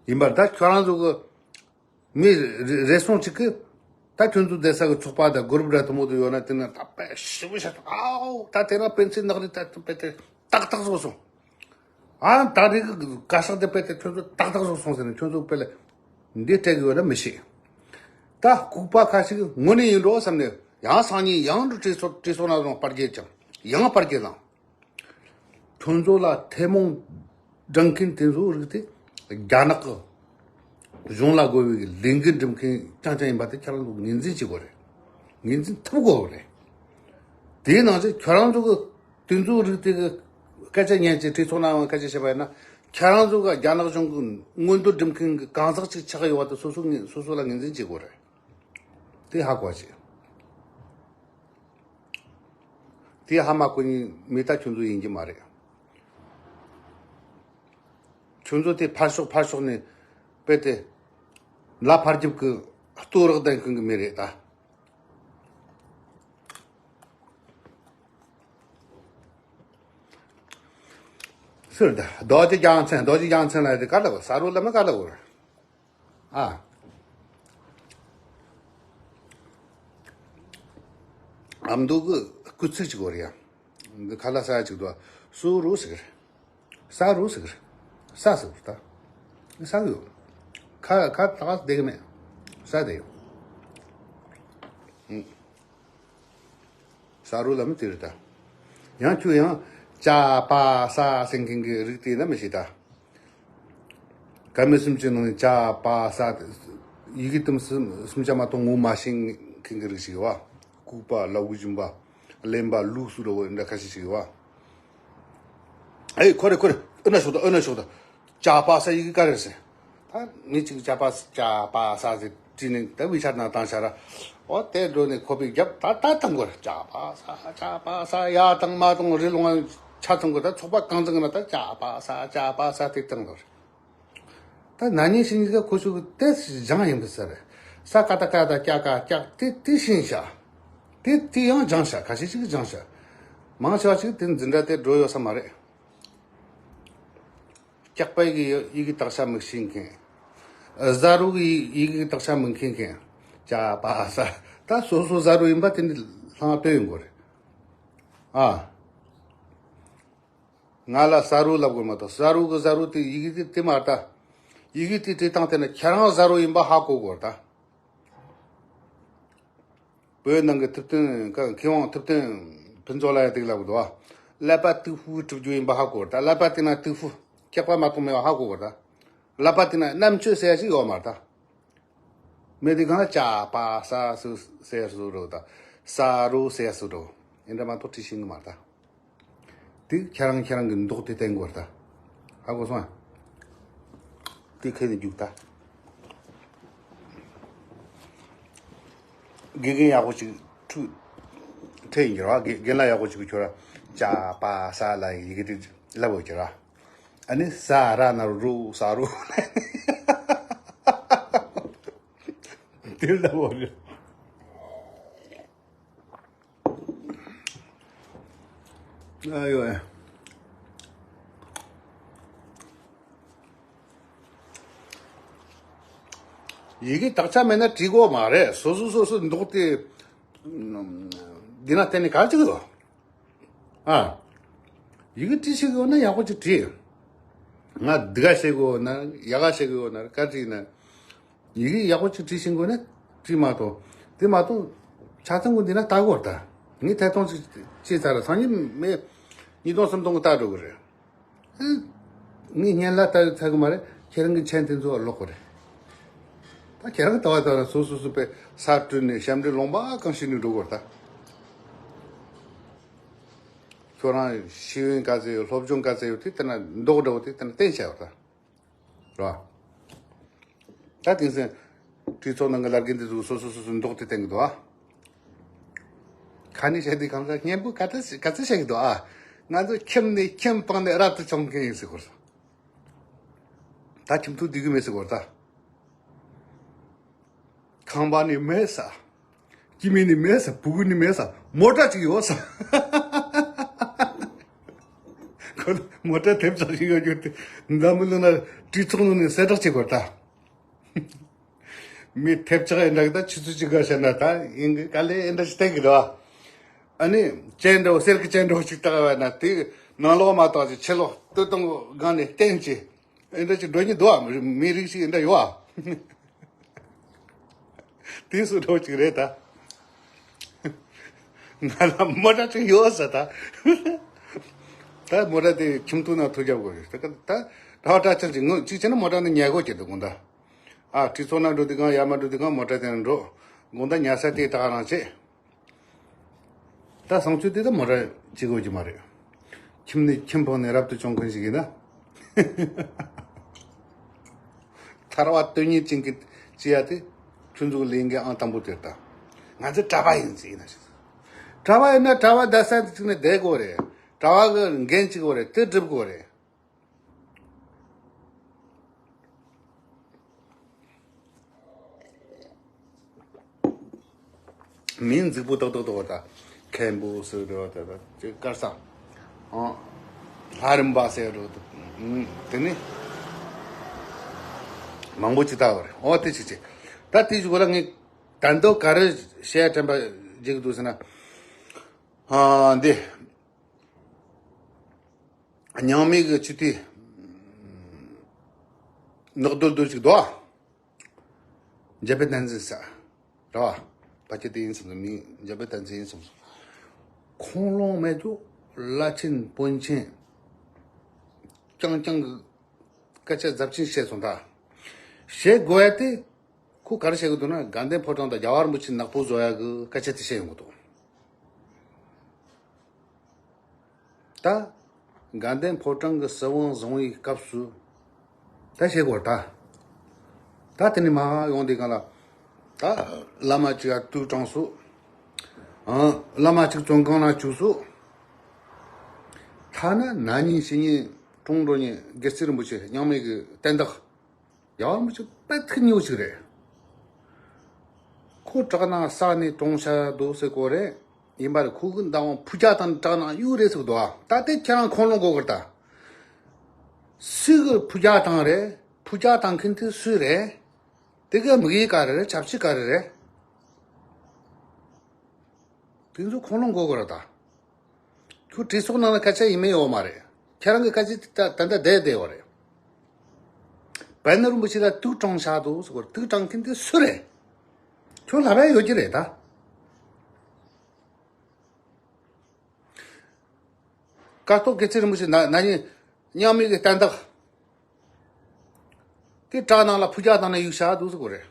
ཡིན་པར་ད་ཁྱོད་རང་ཚོ་གི་མི་རེ་རེ་ཟུང་ཅིག་གིས་ད་ཁྱོད་ཚོ་བསྡད་ས་གི་ཚོགས་པ་དང་གུ་རུབ་འདྲ་དུ་མོ་དུ་ཡོད་ན་དེ་ན་ད་དཔེ་ཞིབ་བཤད་ཨའོ་ད་དེ་ན་ཕན་ཚུན་ནག་རི་ད་དཔེ་དེ་ཏག་ཏག་བཟོ་སོང་། ཨ་ད་རེས་ཀྱི་བཀའ་ཤག་དེ་དཔེ་དེ་ཁྱོད་ཚོ་ཏག་ཏག་བཟོ་སོང་ཟེར་ནས་ཁྱོད་ཚོ་དཔེ་ལ་འདི་སྤྲད་གི་ཡོད་ན་མི་ཤེས། ད་ལྐུགས་པ་ཁ་ཤས་ཀྱིས་དངོས་གནས་ཡིན་འགྲོ་བསམ་ནས་ཡང་སང་ཉིན་ཡང་འགྲོ་གྲོས་ཚོགས་གྲོས་ཚོགས་ནང་བཟུང་པར་རྒྱས་ཀྱང་ཡང་པར་རྒྱས་བླངས། ཁྱོད་ཚོ་ལ་ཐལ་མོ་སྒྲེང་མཁན་དེ་ཚོ་རིགས་དེ་རྒྱ་ནག་གི་གཞུང་ལ་དགོས་པའི་ལས་འགན་སྒྲུབ་མཁན་རྐྱང་རྐྱང་ཡིན་པ་དེ་ཁྱེད་རང་ཚོ་ངོས་འཛིན་བྱེད་དགོས་རེད། ངོས་འཛིན་ཐུབ་དགོས་རེད། དེའི་ནང་བཞིན་ཁྱོད་རང་ཚོ་གི་དེ་ཚོའི་རིགས་དེ་གི་སྐད་ཆ་ཉན་ཅིག་གྲོས་ཚོགས་ནང་སྐད་ཆ་བཤད་པ་ཡིན་ན་ཁྱེད་རང་ཚོ་གི་རྒྱ་ནག་གཞུང་གི་མངོན་འདོད་སྒྲུབ་མཁན་གི་གང་ཟག་ཅིག་ཆགས་ཡོད་པ་དེ་སོ་སོ་ངོས་སོ་སོ་ལ་ངོས་འཛིན་བྱེད་དགོས་རེད། དེ་ཧ་གོ་ཅིག་དེ་ཧ་མ་གོ་ནི་མི་ད་ཁྱོད་ཚོ་ཡིན་གྱི་མ་རེད། ཁྱོད་ཚོ་དེ་ཕར་ཕྱོགས་ཕར་ཕྱོགས་ནས་དཔེ་དེ་ལ་ཕར་རྒྱབ་ཀྱི་ལྟོ་རག་ལྡན་མཁན་གྱི་མི་རེད་ད། ཟེར་ད་རྡོ་རྗེ་རྒྱལ་མཚན་རྡོ་རྗེ་རྒྱལ་མཚན་ལ་དེ་ག་ལ་གོ་ས་རུ་ལ་མི་ག་ལ་གོ་ར། ཨ། ཨ་མདོ་གི་སྐུལ་ཚིག་ཅིག་གོ་རེད་ཡ། འདི་ཁ་ལ་ས་ཅིག་འདུག་སུ་རུ་ཟེར། ས་རུ་ཟེར། ས་ཟེར་ད། ས་ཡོད། ཁ་ཁ་ད་བསྡད་གི་མེད། ས་དེ་ཡོད། ས་རུ་ལ་མི་དེ་རེད་ད། ཡང་ཁྱོད་ཡང་ཅ་པ་ས་ཟེར་མཁན་གྱི་རིགས་དེ་ན་མི་ཤེས་ད། ཀ་མད་སུམ་ཅུ་ནང་ནས་ཅ་པ་ས་ཡི་གེ་དུམ་གསུམ་གསུམ་ཆ་མ་གཏོགས་ངོ་མ་ཤེས་མཁན་གྱི་རིགས་ཤིག་ཡོད་བ། ལྐུགས་པ་ལ་འུ་བཞིན་པ་གླེན་པ་ལུག་སུ་ར་བོ་འདྲ་ཁ་ཤས་ཤིག་ཡོད་བ། ཨེ་ཁོ་རེ་ཁོ་རེ་ཨ་ན་ཤོག་ད་ཨ་ན་ཤོག་ད། ཅ་པ་ས་ཡི་གེ་ག་རེ་ཟེར། ད་མི་གཅིག་ཅ་པ་ཅ་པ་ས་ཟེར་བྲིས་ནས་ད་ཝི་ཆད་ནང་བཏང་ཤག་ར། འོ་དེ་འགྲོ་ནས་ཁོ་པའི་རྒྱབ་ད་ད་བཏང་དགོས་ར། ཅ་པ་ས་ཅ་པ་ས་ཡ་བཏང་མ་བཏང་རི་ལུང་ཆ་ཚང་དགོས། ད་ཚོགས་པ་གང་ཚང་ན་ད་ཅ་པ་ས་ཅ་པ་ས་དེ་བཏང་དགོས་ར། ད་ན་ནིང་ཕྱི་གཉིས་ཀ་ཁོ་ཚོ་གི་ཏེ་སྦྱང་ཡིན་པ་ཟེར། ས་ཀ་ད་ཀ་ད་ཀྱ་ཀ་ཀྱག་དེ་དེ་ཤེས་བྱ། དེ་དེ་ཡང་སྦྱངས་བྱ། ཁ་ཤས་ཅིག་སྦྱངས་བྱ། མང་ཆེ་བ་ཅིག་དེ་འཛིན་གྲྭ་དེ་འགྲོ་ཡོད་ས་མ་རེད། སྐྱག་པའི་གི་ཡི་གེ་དག་ཆ་མི་ཤེས་མཁན། ཨ། ཟ་རུ་གི་ཡི་གེ་དག་ཆ་མི་མཁྱེན་མཁན། ཅ་པ་ས། ད་སོ་སོ་ཟ་རུ་ཡིན་པ་དེ་འདི་ལྷང་ལྟོས་ཡོང་གི་རེད། ཨ། ང་ལ་ཟ་རུ་ལབ་དགོས་མ་གཏོགས། ཟ་རུ་གི་ཟ་རུ་དེ་ཡི་གེ་དེ་དེ་མ་རེད་ད། ཡི་གེ་དེ་བྲིས་སྟངས་དེ་ན་ཁྱེད་རང་ཟ་རུ་ཡིན་པ་ཧ་གོ་དགོས་རེད་ད། བོད་ནང་གི་ཐུབ་བསྟན་ཀ་མཁས་དབང་ཐུབ་བསྟན་ཕུན་ཚོགས་ལ་ཡ་དེ་ལབ་འདུག་ཨ། ཀླད་པ་ཏུའུ་ཧྥུ་གྲུབ་རྒྱུ་ཡིན་པ་ཧ་གོ་ད། ཀླད་པ་དེ་ན་ཏུའུ་ཧྥུ། སྐྱག་པ་མ་གཏོགས་མེད་པ་ཧ་གོ་གོ་ད། ཀླད་པ་དེ་ན་རྣམ་དཔྱོད་ཟེར་ཡ་ཞིག་ཡོད་མ་རེད་ད། མེད་དེ་གང་ལ་ཅ་པ་ས་སུ་ཟེར་སུ་རོ་ད། ས་རུ་ཟེར་སུ་རོ། ཡིན་འདྲ་མ་གཏོགས་བྲིས་ཤེས་ནི་མ་རེད་ད། དེ་ཁྱེད་རང་ཁྱེད་རང་གི་མདོག་དེ་བསྟན་དགོས་རེད་ད། ཧ་གོ་སོང་ཨ། དེ་ཁས་ནས་རྒྱུགས་ད། དགེ་རྒན་ཡག་པོ་ཅིག་ཁྲུ་ཁྲེ་ཡིན་གྱི་ར། དགེ་རྒན་ལགས་ཡག་པོ་ཅིག་གིས་ཁྱོད་ར་ཅ་པ་ས་ལ་ཡི་གེ་དེ་ལབ་འོས་ཀྱི་ར། ཨ་ནི་ས་ར་ན་རུ་ས་རུ་དེ་ལབ་འོས་རེད། ཨ་ཡོ། ཡི་གེ་དག་ཆ་མེད་ན་བྲིས་དགོས་མ་རེད། སོ་སོ་སོ་སོ་མདོག་དེ་འདི་ན་བསྟན་ནས་ག་ཅིག་ཡོད། ཨ། ཡི་གེ་བྲིས་ཤེས་ཀྱི་ཡོད་ན་ཡག་པོ་ཅིག་བྲིས། ང་འདི་ག་བཤད་ཀྱི་ཡོད་ན་ཡག་ག་བཤད་ཀྱི་ཡོད་ན་ག་བྲིས་ན། ཡི་གེ་ཡག་པོ་ཅིག་བྲིས་ཤེས་དགོས་ན་བྲིས་མ་གཏོགས། དེ་མ་གཏོགས་ཆ་ཚང་གི་འདི་ན་ལྟ་དགོས་རེད་ད། ངས་ཐད་གཏོང་ཅིག་བྱས་ཚར་ར། སང་ཉིན་མེད། ཉིས་སྟོང་སུམ་སྟོང་གི་ལྟ་འགྲོ་གི་རེད། ཨ། ངས་སྔོན་ལ་ལྟ་ཡོད་ཚར་གི་མ་རེད། ཁྱེད་རང་གི་མཆན་དེ་ཚོ་ཀློག་གི་རེད། ད་ཁྱེད་རང་གི་ལྟ་བ་ལྟ་ན་སོ་སོ་སོ་པའི་ས་བཀྲུས་ནས་ཞབས་འདྲེན་ལུང་པ་གང་ཤེས་ནས་འགྲོ་གི་རེད་ད། ཁྱོད་རང་ཤེས་ཡོན་ག་ཚད་ཡོད། སློབ་སྦྱོང་ག་ཚད་ཡོད། དེ་ལྟ་ན་མདོག་འདྲ་བོ་དེ་ལྟ་ན་བསྟན་བྱ་ཡོད་ད། རེད་བ། ད་དེང་སང་གྲོས་ཚོགས་ནང་གི་བླ་རྒན་དེ་ཚོ་སོ་སོ་སོ་སོའི་མདོག་དེ་བསྟན་གི་འདུག་ཨ། ཁ་ནས་བཤད་དུས་གང་ཟག་སྙན་པོ་ག་ཚོད་ག་ཚོད་བཤད་གི་འདུག་ཨ། ང་ཚོ་ཁྱིམ་ནས་ཁྱིམ་སྤངས་ནས་རབ་ཏུ་བྱུང་མཁན་ཡིན་ཟེར་གོ། ད་ཁྱིམ་ཐོག་བསྡད་གི་མེད་ཟེར་གོ་ད། ཁང་པ་ནི་མེད་ས། སྐྱེ་དམན་ནི་མེད་ས། ཕྲུ་གུ་ནི་མེད་ས། མོ་ཊ་ཅིག་ཡོད་ས། ཁོ་མོ་ཊ་ཐེབས་ཆག་ཞིག་ཡོད་རྒྱུ་དེ། འཛམ་བུ་གླིང་ན་གྲོས་ཚོགས་ནང་ནས་གསལ་བསྒྲགས་བྱེད་དགོས་ད། མི་ཐེབས་ཆག་ཨེ་འདྲ་གི་ད་ཆུ་ཚོད་གཅིག་ག་བཤད་ན་ད་ཡིན་གི། ག་ལེ་ཨེ་འདྲ་ཞིག་བསྟན་གི་རེད་བ། ཨ་ནི་སྤྱན་འདྲ་བོ་གསེར་གི་སྤྱན་འདྲ་བོ་ཞིག་བཏགས་པ་ན་དེ་ནང་ལོགས་མ་གཏོགས་ཅིག་ཕྱི་ལོགས་སྟོད་ཐུང་གི་སྒང་ནས་བསྟན་ཅིག་ཨེ་འདྲ་ཅིག་འགྲོ་གི་འདུག་ཨ། མི་རིགས་ཤིག་ཨེ་འདྲ་ཡོད་ཨ། དེ་སུ་འགྲོ་ཅིག་རེད་ད། ང་ལ་མོ་ཊ་ཅིག་ཡོད་ས་ད། ད་མོ་ཊ་དེ་ཁྱིམ་ཐོག་ན་ཐུག་རྒྱབ་དགོས་རེད། ད་ད་ད་བ་ཊ་ཅང་ཅིག་ངོ་གཅིག་བྱས་ན་མོ་ཊ་ནི་ཉལ་དགོས་ཀྱི་འདུག་དགོང་དག་ཨ། གྲོས་ཚོགས་ནང་འགྲོ་དུས་གང་ཡར་མར་འགྲོ་དུས་གང་མོ་ཊ་དེ་ནང་འགྲོ། དགོང་དག་ཉལ་ས་དེ་ད་ག་རང་བྱེད། ད་སང་ཚུལ་དེ་ད་མོ་ཊ་བྱེད་དགོས་ཀྱི་མ་རེད། ཁྱིམ་ནས་ཁྱིམ་སྤངས་ནས་རབ་ཏུ་བྱུང་མཁན་ཞིག་ཡིན་ན། ཐར་པ་དོན་གཉེར་ཅན་གྱི་བྱེད་ཡ་དེ་ཁྱོད་ཚོ་གི་ལས་འགན་ཨང་དང་པོ་དེ་རེད་ད། ང་ཚོ་གྲྭ་པ་ཡིན་ཟེར་ཡིན་ན་ཞིག་གྲྭ་པ་ཡིན་ན་གྲྭ་པ་བསྡད་ས་དེ་གཅིག་ནས་བསྡད་དགོས་རེད། གྲྭ་པ་གི་འགན་གཅིག་དགོས་རེད། དེ་སྒྲུབ་དགོས་རེད། མིང་རྫིག་པོ་ཏག་ཏག་ཏག་ད། མཁན་པོ་ཟེར་རོ་ད། ད་ཅིག་དཀར་ས། ཨང་། ལྷ་རམས་པ་ཟེར་རོ་ད། ཨང་། དེ་ནི་མང་པོ་ཅིག་ལྟ་བ་རེད། ཨོ་དེ་ཅིག་ཅིག་ད་དེ་ཅིག་གོ་ལ་ངས་ད་འདོད་ག་རེ་བཤད་དྲན་པ་བརྗེད་ཀྱི་འདུག་ཟེར་ན། ཨ་འདི། རྙིང་མའི་གི་སྤྱི་འཐུས་ནག་རྡོལ་རྡོལ་ཅིག་འདུག་ཨ། འཇམ་དཔལ་བསྟན་འཛིན་ཟེར། རེད་བ། ཕལ་ཆེར་དེ་ཡིན་བསམ་སོང་། མིང་འཇམ་དཔལ་བསྟན་འཛིན་ཡིན་བསམ་སོང་། ཁུངས་ལུང་མེད་དུ་བླ་ཆེན་དཔོན་ཆེན་རྐྱང་རྐྱང་གི་སྐད་ཆ་ཟབ་ཅིང་བཤད་སོང་ད། བཤད་དགོས་ཡ་དེ། ཁོ་ག་རེ་བཤད་གི་འདུག་ན། དགའ་ལྡན་ཕོ་བྲང་དང་རྒྱལ་བ་རིན་པོ་ཆེ་ནག་པོ་བཟོ་ཡ་གི་སྐད་ཆ་དེ་བཤད་ཡོང་གི་འདུག་ད་དགའ་ལྡན་ཕོ་བྲང་གི་སྲིད་དབང་བཟུང་བའི་སྐབས་སུ་ད་བཤད་དགོས་ད། ད་དེ་ནས་མར་ཡོང་དུས་སྒང་ལ། ད་བླ་མ་གཅིག་ཡར་དུར་དྲངས་སོང་། ཨང་། བླ་མ་གཅིག་བཙོན་ཁང་ནང་བཅུག་སོང་། ཐ་ན་ན་ནིང་ཕྱི་ཉིན་གྲོངས་འགྲོ་ཉིན་དགེ་ཚུལ་རིན་པོ་ཆེ་རྙིང་མའི་གི་བསྟན་བདག་རྒྱལ་བ་རིན་པོ་ཆེ་དཔེ་ཐིག་ཉེ་བོ་ཞིག་རེད། ཁོ་བྲག་ནང་བསགས་ནས་གྲོངས་ཤག་འདུག་ཟེར་གོ་རེད། ཡིན་པ་རེད། ཁོ་གི་མདང་དབང་ཕུ་རྒྱ་བཏང་བྲག་ནང་གཡུགས་རེད་ཟེར་གི་འདུག་ཨ། ད་དེ་ཁྱེད་རང་ཁུངས་ལུང་དགོས་གི་རེད་ད། སུ་གི་ཕུ་རྒྱ་བཏང་རེད། ཕུ་རྒྱ་བཏང་མཁན་དེ་སུ་རེད། དེ་གི་དམིགས་ཡུལ་ག་རེ་རེད། ཆབ་སྲིད་ག་རེ་རེད། དེ་ཚོ་ཁུངས་ལུང་དགོས་གི་རེད་ད། ཁྱོད་གྲོས་ཚོགས་ནང་ལ་སྐད་ཆ་ཡིན་མིན་ཡོད་མ་རེད། ཁྱེད་རང་གི་སྐད་ཆ་དེ་ད་ད་ལྟ་བསྡད་བསྡད་ཡོད་རེད། བན་རིན་པོ་ཆེ་ལ་དུག་དྲངས་བཞག་འདུག་ཟེར་གོ། དུག་དྲངས་མཁན་དེ་སུ་རེད། ཁྱོད་ལབ་ཡ་ཡོད་ཀྱི་རེད་ད། ཀཿཐོག་དགེ་ཚུལ་རིན་པོ་ཆེ་ན་ན་ནིང་མཉམ་མེད་ཀྱི་བསྟན་བདག་དེ་བྲག་ནང་ལ་ཕུ་རྒྱ་བཏང་ནས་གཡུགས་བཞག་འདུག་ཟེར་གོ་རེད།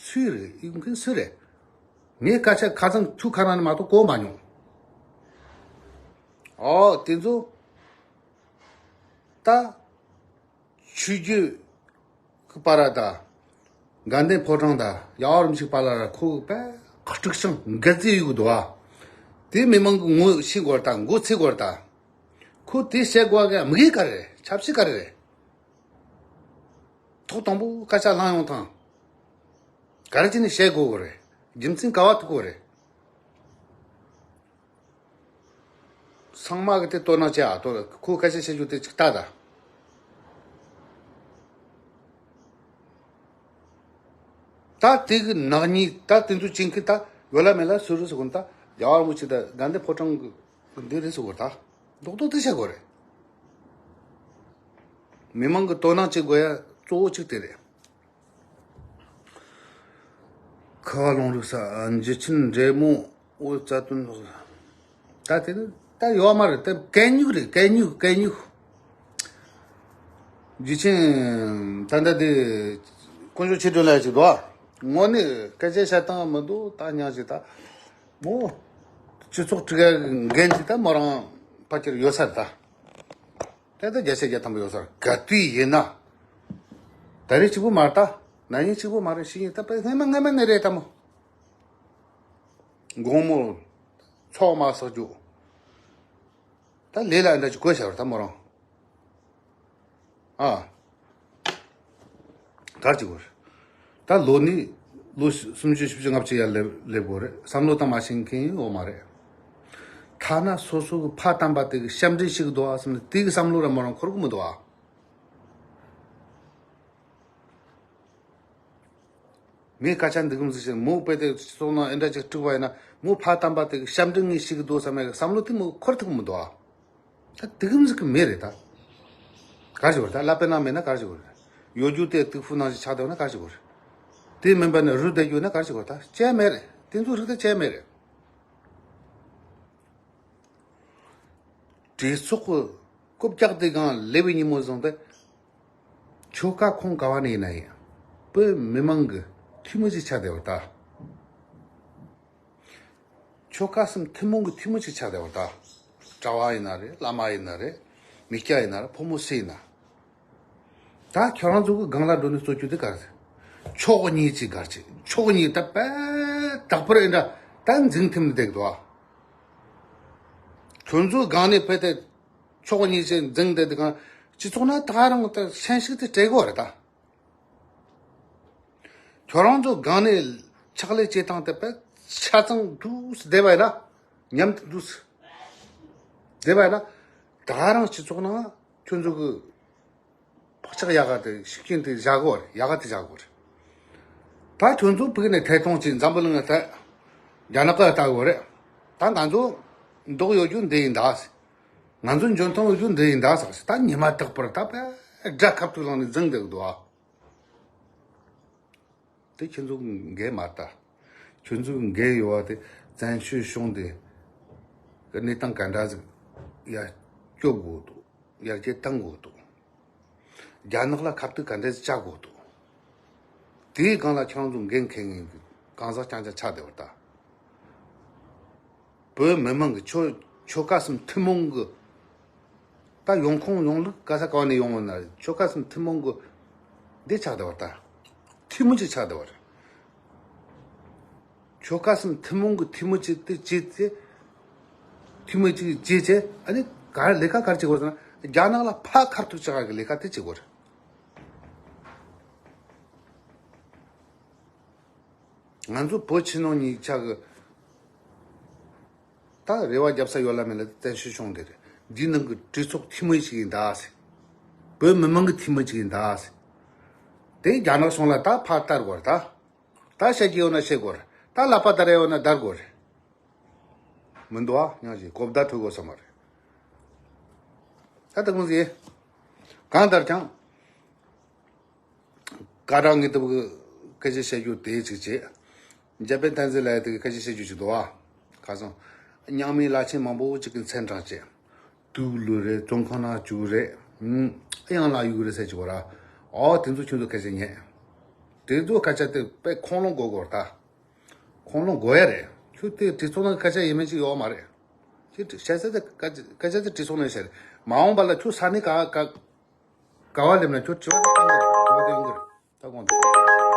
སུ་རེད། གཡུག་མཁན་སུ་རེད། ངས་སྐད་ཆ་ཁ་སང་ཐུག་ཁ་ནང་ནས་མ་གཏོགས་གོ་མ་མྱོང་། ཨོ་དེ་ཚོ་ད་ཆོས་བརྒྱུད་ཀྱི་བར་ད་དགའ་ལྡན་ཕོ་བྲང་ད་རྒྱལ་བ་རིན་པོ་ཆེ་བར་ལ་ར་ཁོ་དཔེ་དཀྲུག་ཤིང་འགལ་རྩོད་ཡོད་གི་འདུག་ཨ། དེ་མི་མང་གི་ངོ་ཤེས་དགོས་རེད་ད། མགོ་ཚོས་དགོས་རེད་ད། ཁོ་དེ་བཤད་དགོས་གི་དམིགས་ཡུལ་ག་རེ་རེད། ཆབ་སྲིད་ག་རེ་རེད། ཐོག་དང་པོ་སྐད་ཆ་ལངས་ཡོང་དང་། ག་རེ་བྱས་ནས་བཤད་དགོས་གི་རེད། རྒྱུ་མཚན་ག་བ་ཐུག་གི་རེད། ཚང་མ་གི་དེ་དོ་སྣང་བྱེད་ཨ། དོ་ཁོ་སྐད་ཆ་བཤད་རྒྱུ་དེ་ཅིག་ལྟ་ད། ད་དེ་གི་ནག་ཉེས་ད་དེ་ཚོ་བྱེད་མཁན་ད་ཡོད་ལ་མེད་ལ་སུ་རེད་ཟེར་གོ་ན། ད་རྒྱལ་བ་རིན་པོ་ཆེ་ད་དགའ་ལྡན་ཕོ་བྲང་གི་འདི་རེད་ཟེར་གོ་ད། རྡོག་རྡོག་དེ་བཤད་དགོས་རེད། མི་མང་གི་དོ་སྣང་བྱེད་དགོས་ཡ་གཙོ་བོ་གཅིག་དེ་རེད། ཁ་བ་ལུང་རིགས་ས་འཇུ་ཆེན་འབྲས་མོ་འོད་རྩ་དོན་ད་དེ་ནི་ད་ཡོད་མ་རེད། ད་གད་སྙིགས་རེད། གད་སྙིགས་གད་སྙིགས། འཇུ་ཆེན་ད་ལྟ་དེ་དཀོན་མཆོག་ཆོས་སྒྲོན་ལ་ཅིག་འདུག་ཨ། དངོས་གནས་སྐད་ཆ་བཤད་སྟངས་མི་འདུག་ད་སྙིང་རྗེ་ད། མོ་སྤྱི་ཚོགས་དཀྲུག་ཡ་འགན་དེ་ད་མོ་རང་ཕལ་ཆེར་ཡོད་ས་རེད་ད། ད་ལྟ་བརྒྱ་ཆ་བརྒྱ་ཐམ་པ་ཡོད་ས་རེད། ག་དུས་ཡིན་ན། ད་རེས་གཅིག་པུ་མ་རེད་ད། ན་ནིང་གཅིག་པུ་མ་རེད། ཕྱི་ཉིན་ད་དཔེ་སྔ་མ་སྔ་མ་ནས་རེད་ད་མོ། དགོང་མོ་ཚོགས་མ་བསགས་རྒྱུ། ད་ལས་ལ་འདྲ་ཅིག་གོ་བྱ་བར་ད་མོ་རང་། ཨ། གར་གྱི་བར། ད་ལོ་ནི་ལོ་སུམ་ཅུ་བཞི་བཅུ་ལྔ་བཅུ་ཡར་སླེབས་སླེབས་དགོས་རེད། བསམ་བློ་བཏང་མ་ཤེས་མཁན་ཡོད་མ་རེད། ཐ་ན་སོ་སོ་གི་ཕ་དམ་པ་དེ་གི་ཞབས་འདྲེན་ཞིག་འདུག་ཨ་བསམ་ནས་དེ་གི་བསམ་བློ་ར་མོ་རང་འཁོར་གི་མི་འདུག་ཨ། ངས་སྐད་ཆ་འདི་གམ་ཟིག་བཤད། མོ་དཔེ་དེ་སོང་ན་ཨེ་འདྲ་ཅིག་དཀྲུག་པ་ཡིན་ན། མོ་ཕ་དམ་པ་དེ་གི་ཞབས་འདྲེན་ངས་ཞིག་གི་འདུག་བསམ་ཡ་གི་བསམ་བློ་དེ་མོ་འཁོར་ཐུབ་གི་མི་འདུག་ཨ། ད་དེ་གམ་ཟིག་གི་མེད་རེད་ད། ག་རེ་བྱེད་དགོས་རེད། ད་ཀླད་པའི་ནང་མེད་ན་ག་རེ་བྱེད་དགོས་རེད། ཡོད་རྒྱུ་དེ་དུག་ཕུ་ནང་བཞིན་ཆགས་བསྡད་ན་ག་རེ་བྱེད་དགོས་རེད། དེ་མིན་པ་ནི་རུལ་བསྡད་རྒྱུ་ན་ག་རེ་བྱེད་དགོས་རེད། ད་བྱས་མེད་རེད། དེ་ཚོ་རིགས་ད་བྱས་མེད་རེད། གྲོས་ཚོགས་ཀྱི་རྐུབ་བཀྱག་དེ་སྒང་སླེབས་པའི་ཉིན་མོ་བཟུང་སྟེ། ཆོལ་ཁ་ཁོངས་ག་བ་ནས་ཡིན་ན་ཡིན། བོད་མི་མང་གི་འཐུས་མི་ཅིག་ཆགས་བསྡད་པ་ད། ཆོལ་ཁ་གསུམ་ཐུན་མོང་གི་འཐུས་མི་ཅིག་ཆགས་བསྡད་པ་ད། གྲྭ་བ་ཡིན་ན་རེད། བླ་མ་ཡིན་ན་རེད། མི་སྐྱ་ཡིན་ན་རེད། ཕོ་མོ་སུ་ཡིན་ན། ད་ཁྱོད་རང་ཚོ་གི་སྒང་ལ་འགྲོ་ནས་རྩོད་རྒྱུ་དེ་ག་རེ་རེད། ཕྱོགས་གཉིས་ཀྱི་གར་ཅིག་ཕྱོགས་གཉིས་ད་དཔེ་དག་པར་ཨེ་འདྲ་ད་འཛིང་ཐིམ་ནས་བསྡད་འདུག་ཨ། ཁྱོད་ཚོའི་སྒང་ནས་ཕེབས་ཏེ་ཕྱོགས་གཉིས་ཀྱི་འཛིང་བསྡད་དེ་གང་སྤྱི་ཚོགས་ནང་ད་རང་ད་ཤན་ཤུགས་དེ་སྤྲད་དགོས་རེད་ད། ཁྱོད་རང་ཚོ་སྒང་ནས་ཕྱག་ལས་བྱེད་སྟངས་དེ་དཔེ་ཆ་ཚང་འདུག་བསྡད་པ་ཡིན་ན། ཉམས་དེ་འདུག་བསྡད་པ་ཡིན་ན། ད་རང་སྤྱི་ཚོགས་ནང་ཁྱོད་ཚོ་གི་བག་ཆགས་ཡག་ག་དེ་ཤུགས་རྐྱེན་དེ་བཞག་དགོས་རེད། ཡག་ག་དེ་བཞག་དགོས་རེད། ད་ཁྱོད་ཚོ་ཕུགས་ནས་ཐད་གཏོང་བྱེད། འཛམ་བུ་གླིང་ལ་ཐད། རྒྱ་ནག་ག་ལྟ་དགོས་རེད། ད་ང་ཚོ་མདོག་ཡོད་རྒྱུ་འདི་ཡིན་ད། ང་ཚོ་འཇོན་ཐང་ཡོད་རྒྱུ་འདི་ཡིན་ད་ཟེར། ད་ཉི་མ་རྟག་པར་ད་དཔེ་དགྲ་ཁབ་ཏུ་བླངས་ནས་འཛིང་བསྡད་འདུག་ཨ། དེ་ཁྱོད་ཚོ་འགན་མ་ལྟ། ཁྱོད་ཚོ་འགན་ཡོད་པ་དེ་བཙན་བྱོལ་གཞུང་དེ་གི་གནས་སྟངས་ག་འདྲ་ཟིག་ཡར་སྐྱོབ་དགོས་འདུག་ཡར་རྒྱས་གཏང་དགོས་འདུག་རྒྱ་ནག་ལ་ཁ་གཏད་ག་འདྲ་ཟིག་བཅག་དགོས་འདུག་དེའི་སྒང་ལ་ཁྱོད་རང་ཚོ་འགན་འཁྱེར་མཁན་གྱི་གང་ཟག་རྐྱང་རྐྱང་ཆགས་བསྡད་པ་ད། བོད་མི་མང་གི་ཆོལ་ཆོལ་ཁ་གསུམ་ཐུན་མོང་གི། ད་ཡོང་ཁུངས་ཡོང་ལུགས་ག་ས་ག་བ་ནས་ཡོང་བ་ན་ཆོལ་ཁ་གསུམ་ཐུན་མོང་གི་འདི་ཆགས་བསྡད་པ་ད། འཐུས་མི་ཅིག་ཆགས་བསྡད་པ་རེད། ཆོལ་ཁ་གསུམ་ཐུན་མོང་གི་འཐུས་མི་ཅིག་དེ་བྱས་ཏེ། འཐུས་མི་ཅིག་བྱས་བྱས་ཨ་ནི་ག་ལས་ཀ་ག་རེ་བྱེད་དགོས་ཟེར་ན། རྒྱ་ནག་ལ་ཕར་ཁ་ཐུག་བཅག་གི་ལས་ཀ་དེ་བྱེད་དགོས་རེད། ང་ཚོ་བོད་ཕྱི་ནང་གཉིས་ཆ་གི་ད་རེ་བ་རྒྱབ་ས་ཡོད་ལ་མེད་ལ་བཙན་བྱོལ་གཞུང་འདི་རེད། འདི་ནང་གི་གྲོས་ཚོགས་འཐུས་མི་ཞིག་ཡིན་ད་ཟེར། བོད་མི་མང་གི་འཐུས་མི་ཞིག་ཡིན་ད་ཟེར། དེ་རྒྱ་ནག་གཞུང་ལ་ད་ཕར་བལྟ་དགོས་རེད་ད། ད་བཤད་ཀྱི་ཡོད་ན་བཤད་དགོས་རེད། ད་ལབ་པ་བརྡར་ཡོད་ན་བརྡར་དགོས་རེད། མི་འདུག་ཨ། སྙིང་རྗེ། གོ་བརྡ་ཐོས་དགོས་ས་མ་རེད། ད་ད་གུང་ཟེར། གང་ལྟར་ཀྱང་། ཀ་ར་ངེ་ཏུབ་ཀྱི་སྐད་ཆ་བཤད་རྒྱུ་དེ་ཅིག་བྱེད། འཇར་པན་ཐན་ཟི་ལ་ཡ་དེ་གི་སྐད་ཆ་བཤད་རྒྱུ་ཅིག་འདུག་ཨ། ཁ་སང་། རྙིང་མའི་བླ་ཆེན་མང་པོ་ཅིག་གི་མཚན་གྲངས་བཅད། དུག་ལོས་རེད། བཙོན་ཁང་ནང་བཅུག་རེད། ཨུམ། ཨེ་ཡང་ལ་གཡུག་རེད་ཟེར་གྱི་བ་ར། ཨོ་དེ་ཚོ་ཁྱོད་ཚོ་སྐད་ཆ་ཉན། དེ་ཚོ་སྐད་ཆ་དེ་དཔེ་ཁུངས་ལུང་དགོས་དགོས་རེད་ད། ཁུངས་ལུང་དགོས་ཡ་རེད། ཁྱོད་དེ་གྲོས་ཚོགས་ནང་གི་སྐད་ཆ་ཡིན་མིན་ཅིག་ཡོད་མ་རེད། ཁྱོད་བཤད་ས་དེ་སྐད་ཆ་སྐད་ཆ་དེ་གྲོས་ཚོགས་ནང་བཤད་རེད། མ་འོངས་པ་ལ་ཁྱོད་ས་གནས་ག་ག་ག་བ་སླེབས་ན་ཁྱོད་དྲི་བ་དེ་བཏང་གི་རེད། དྲི་བ་དེ་ཡོང་གི་རེད། ད་དགོངས་དག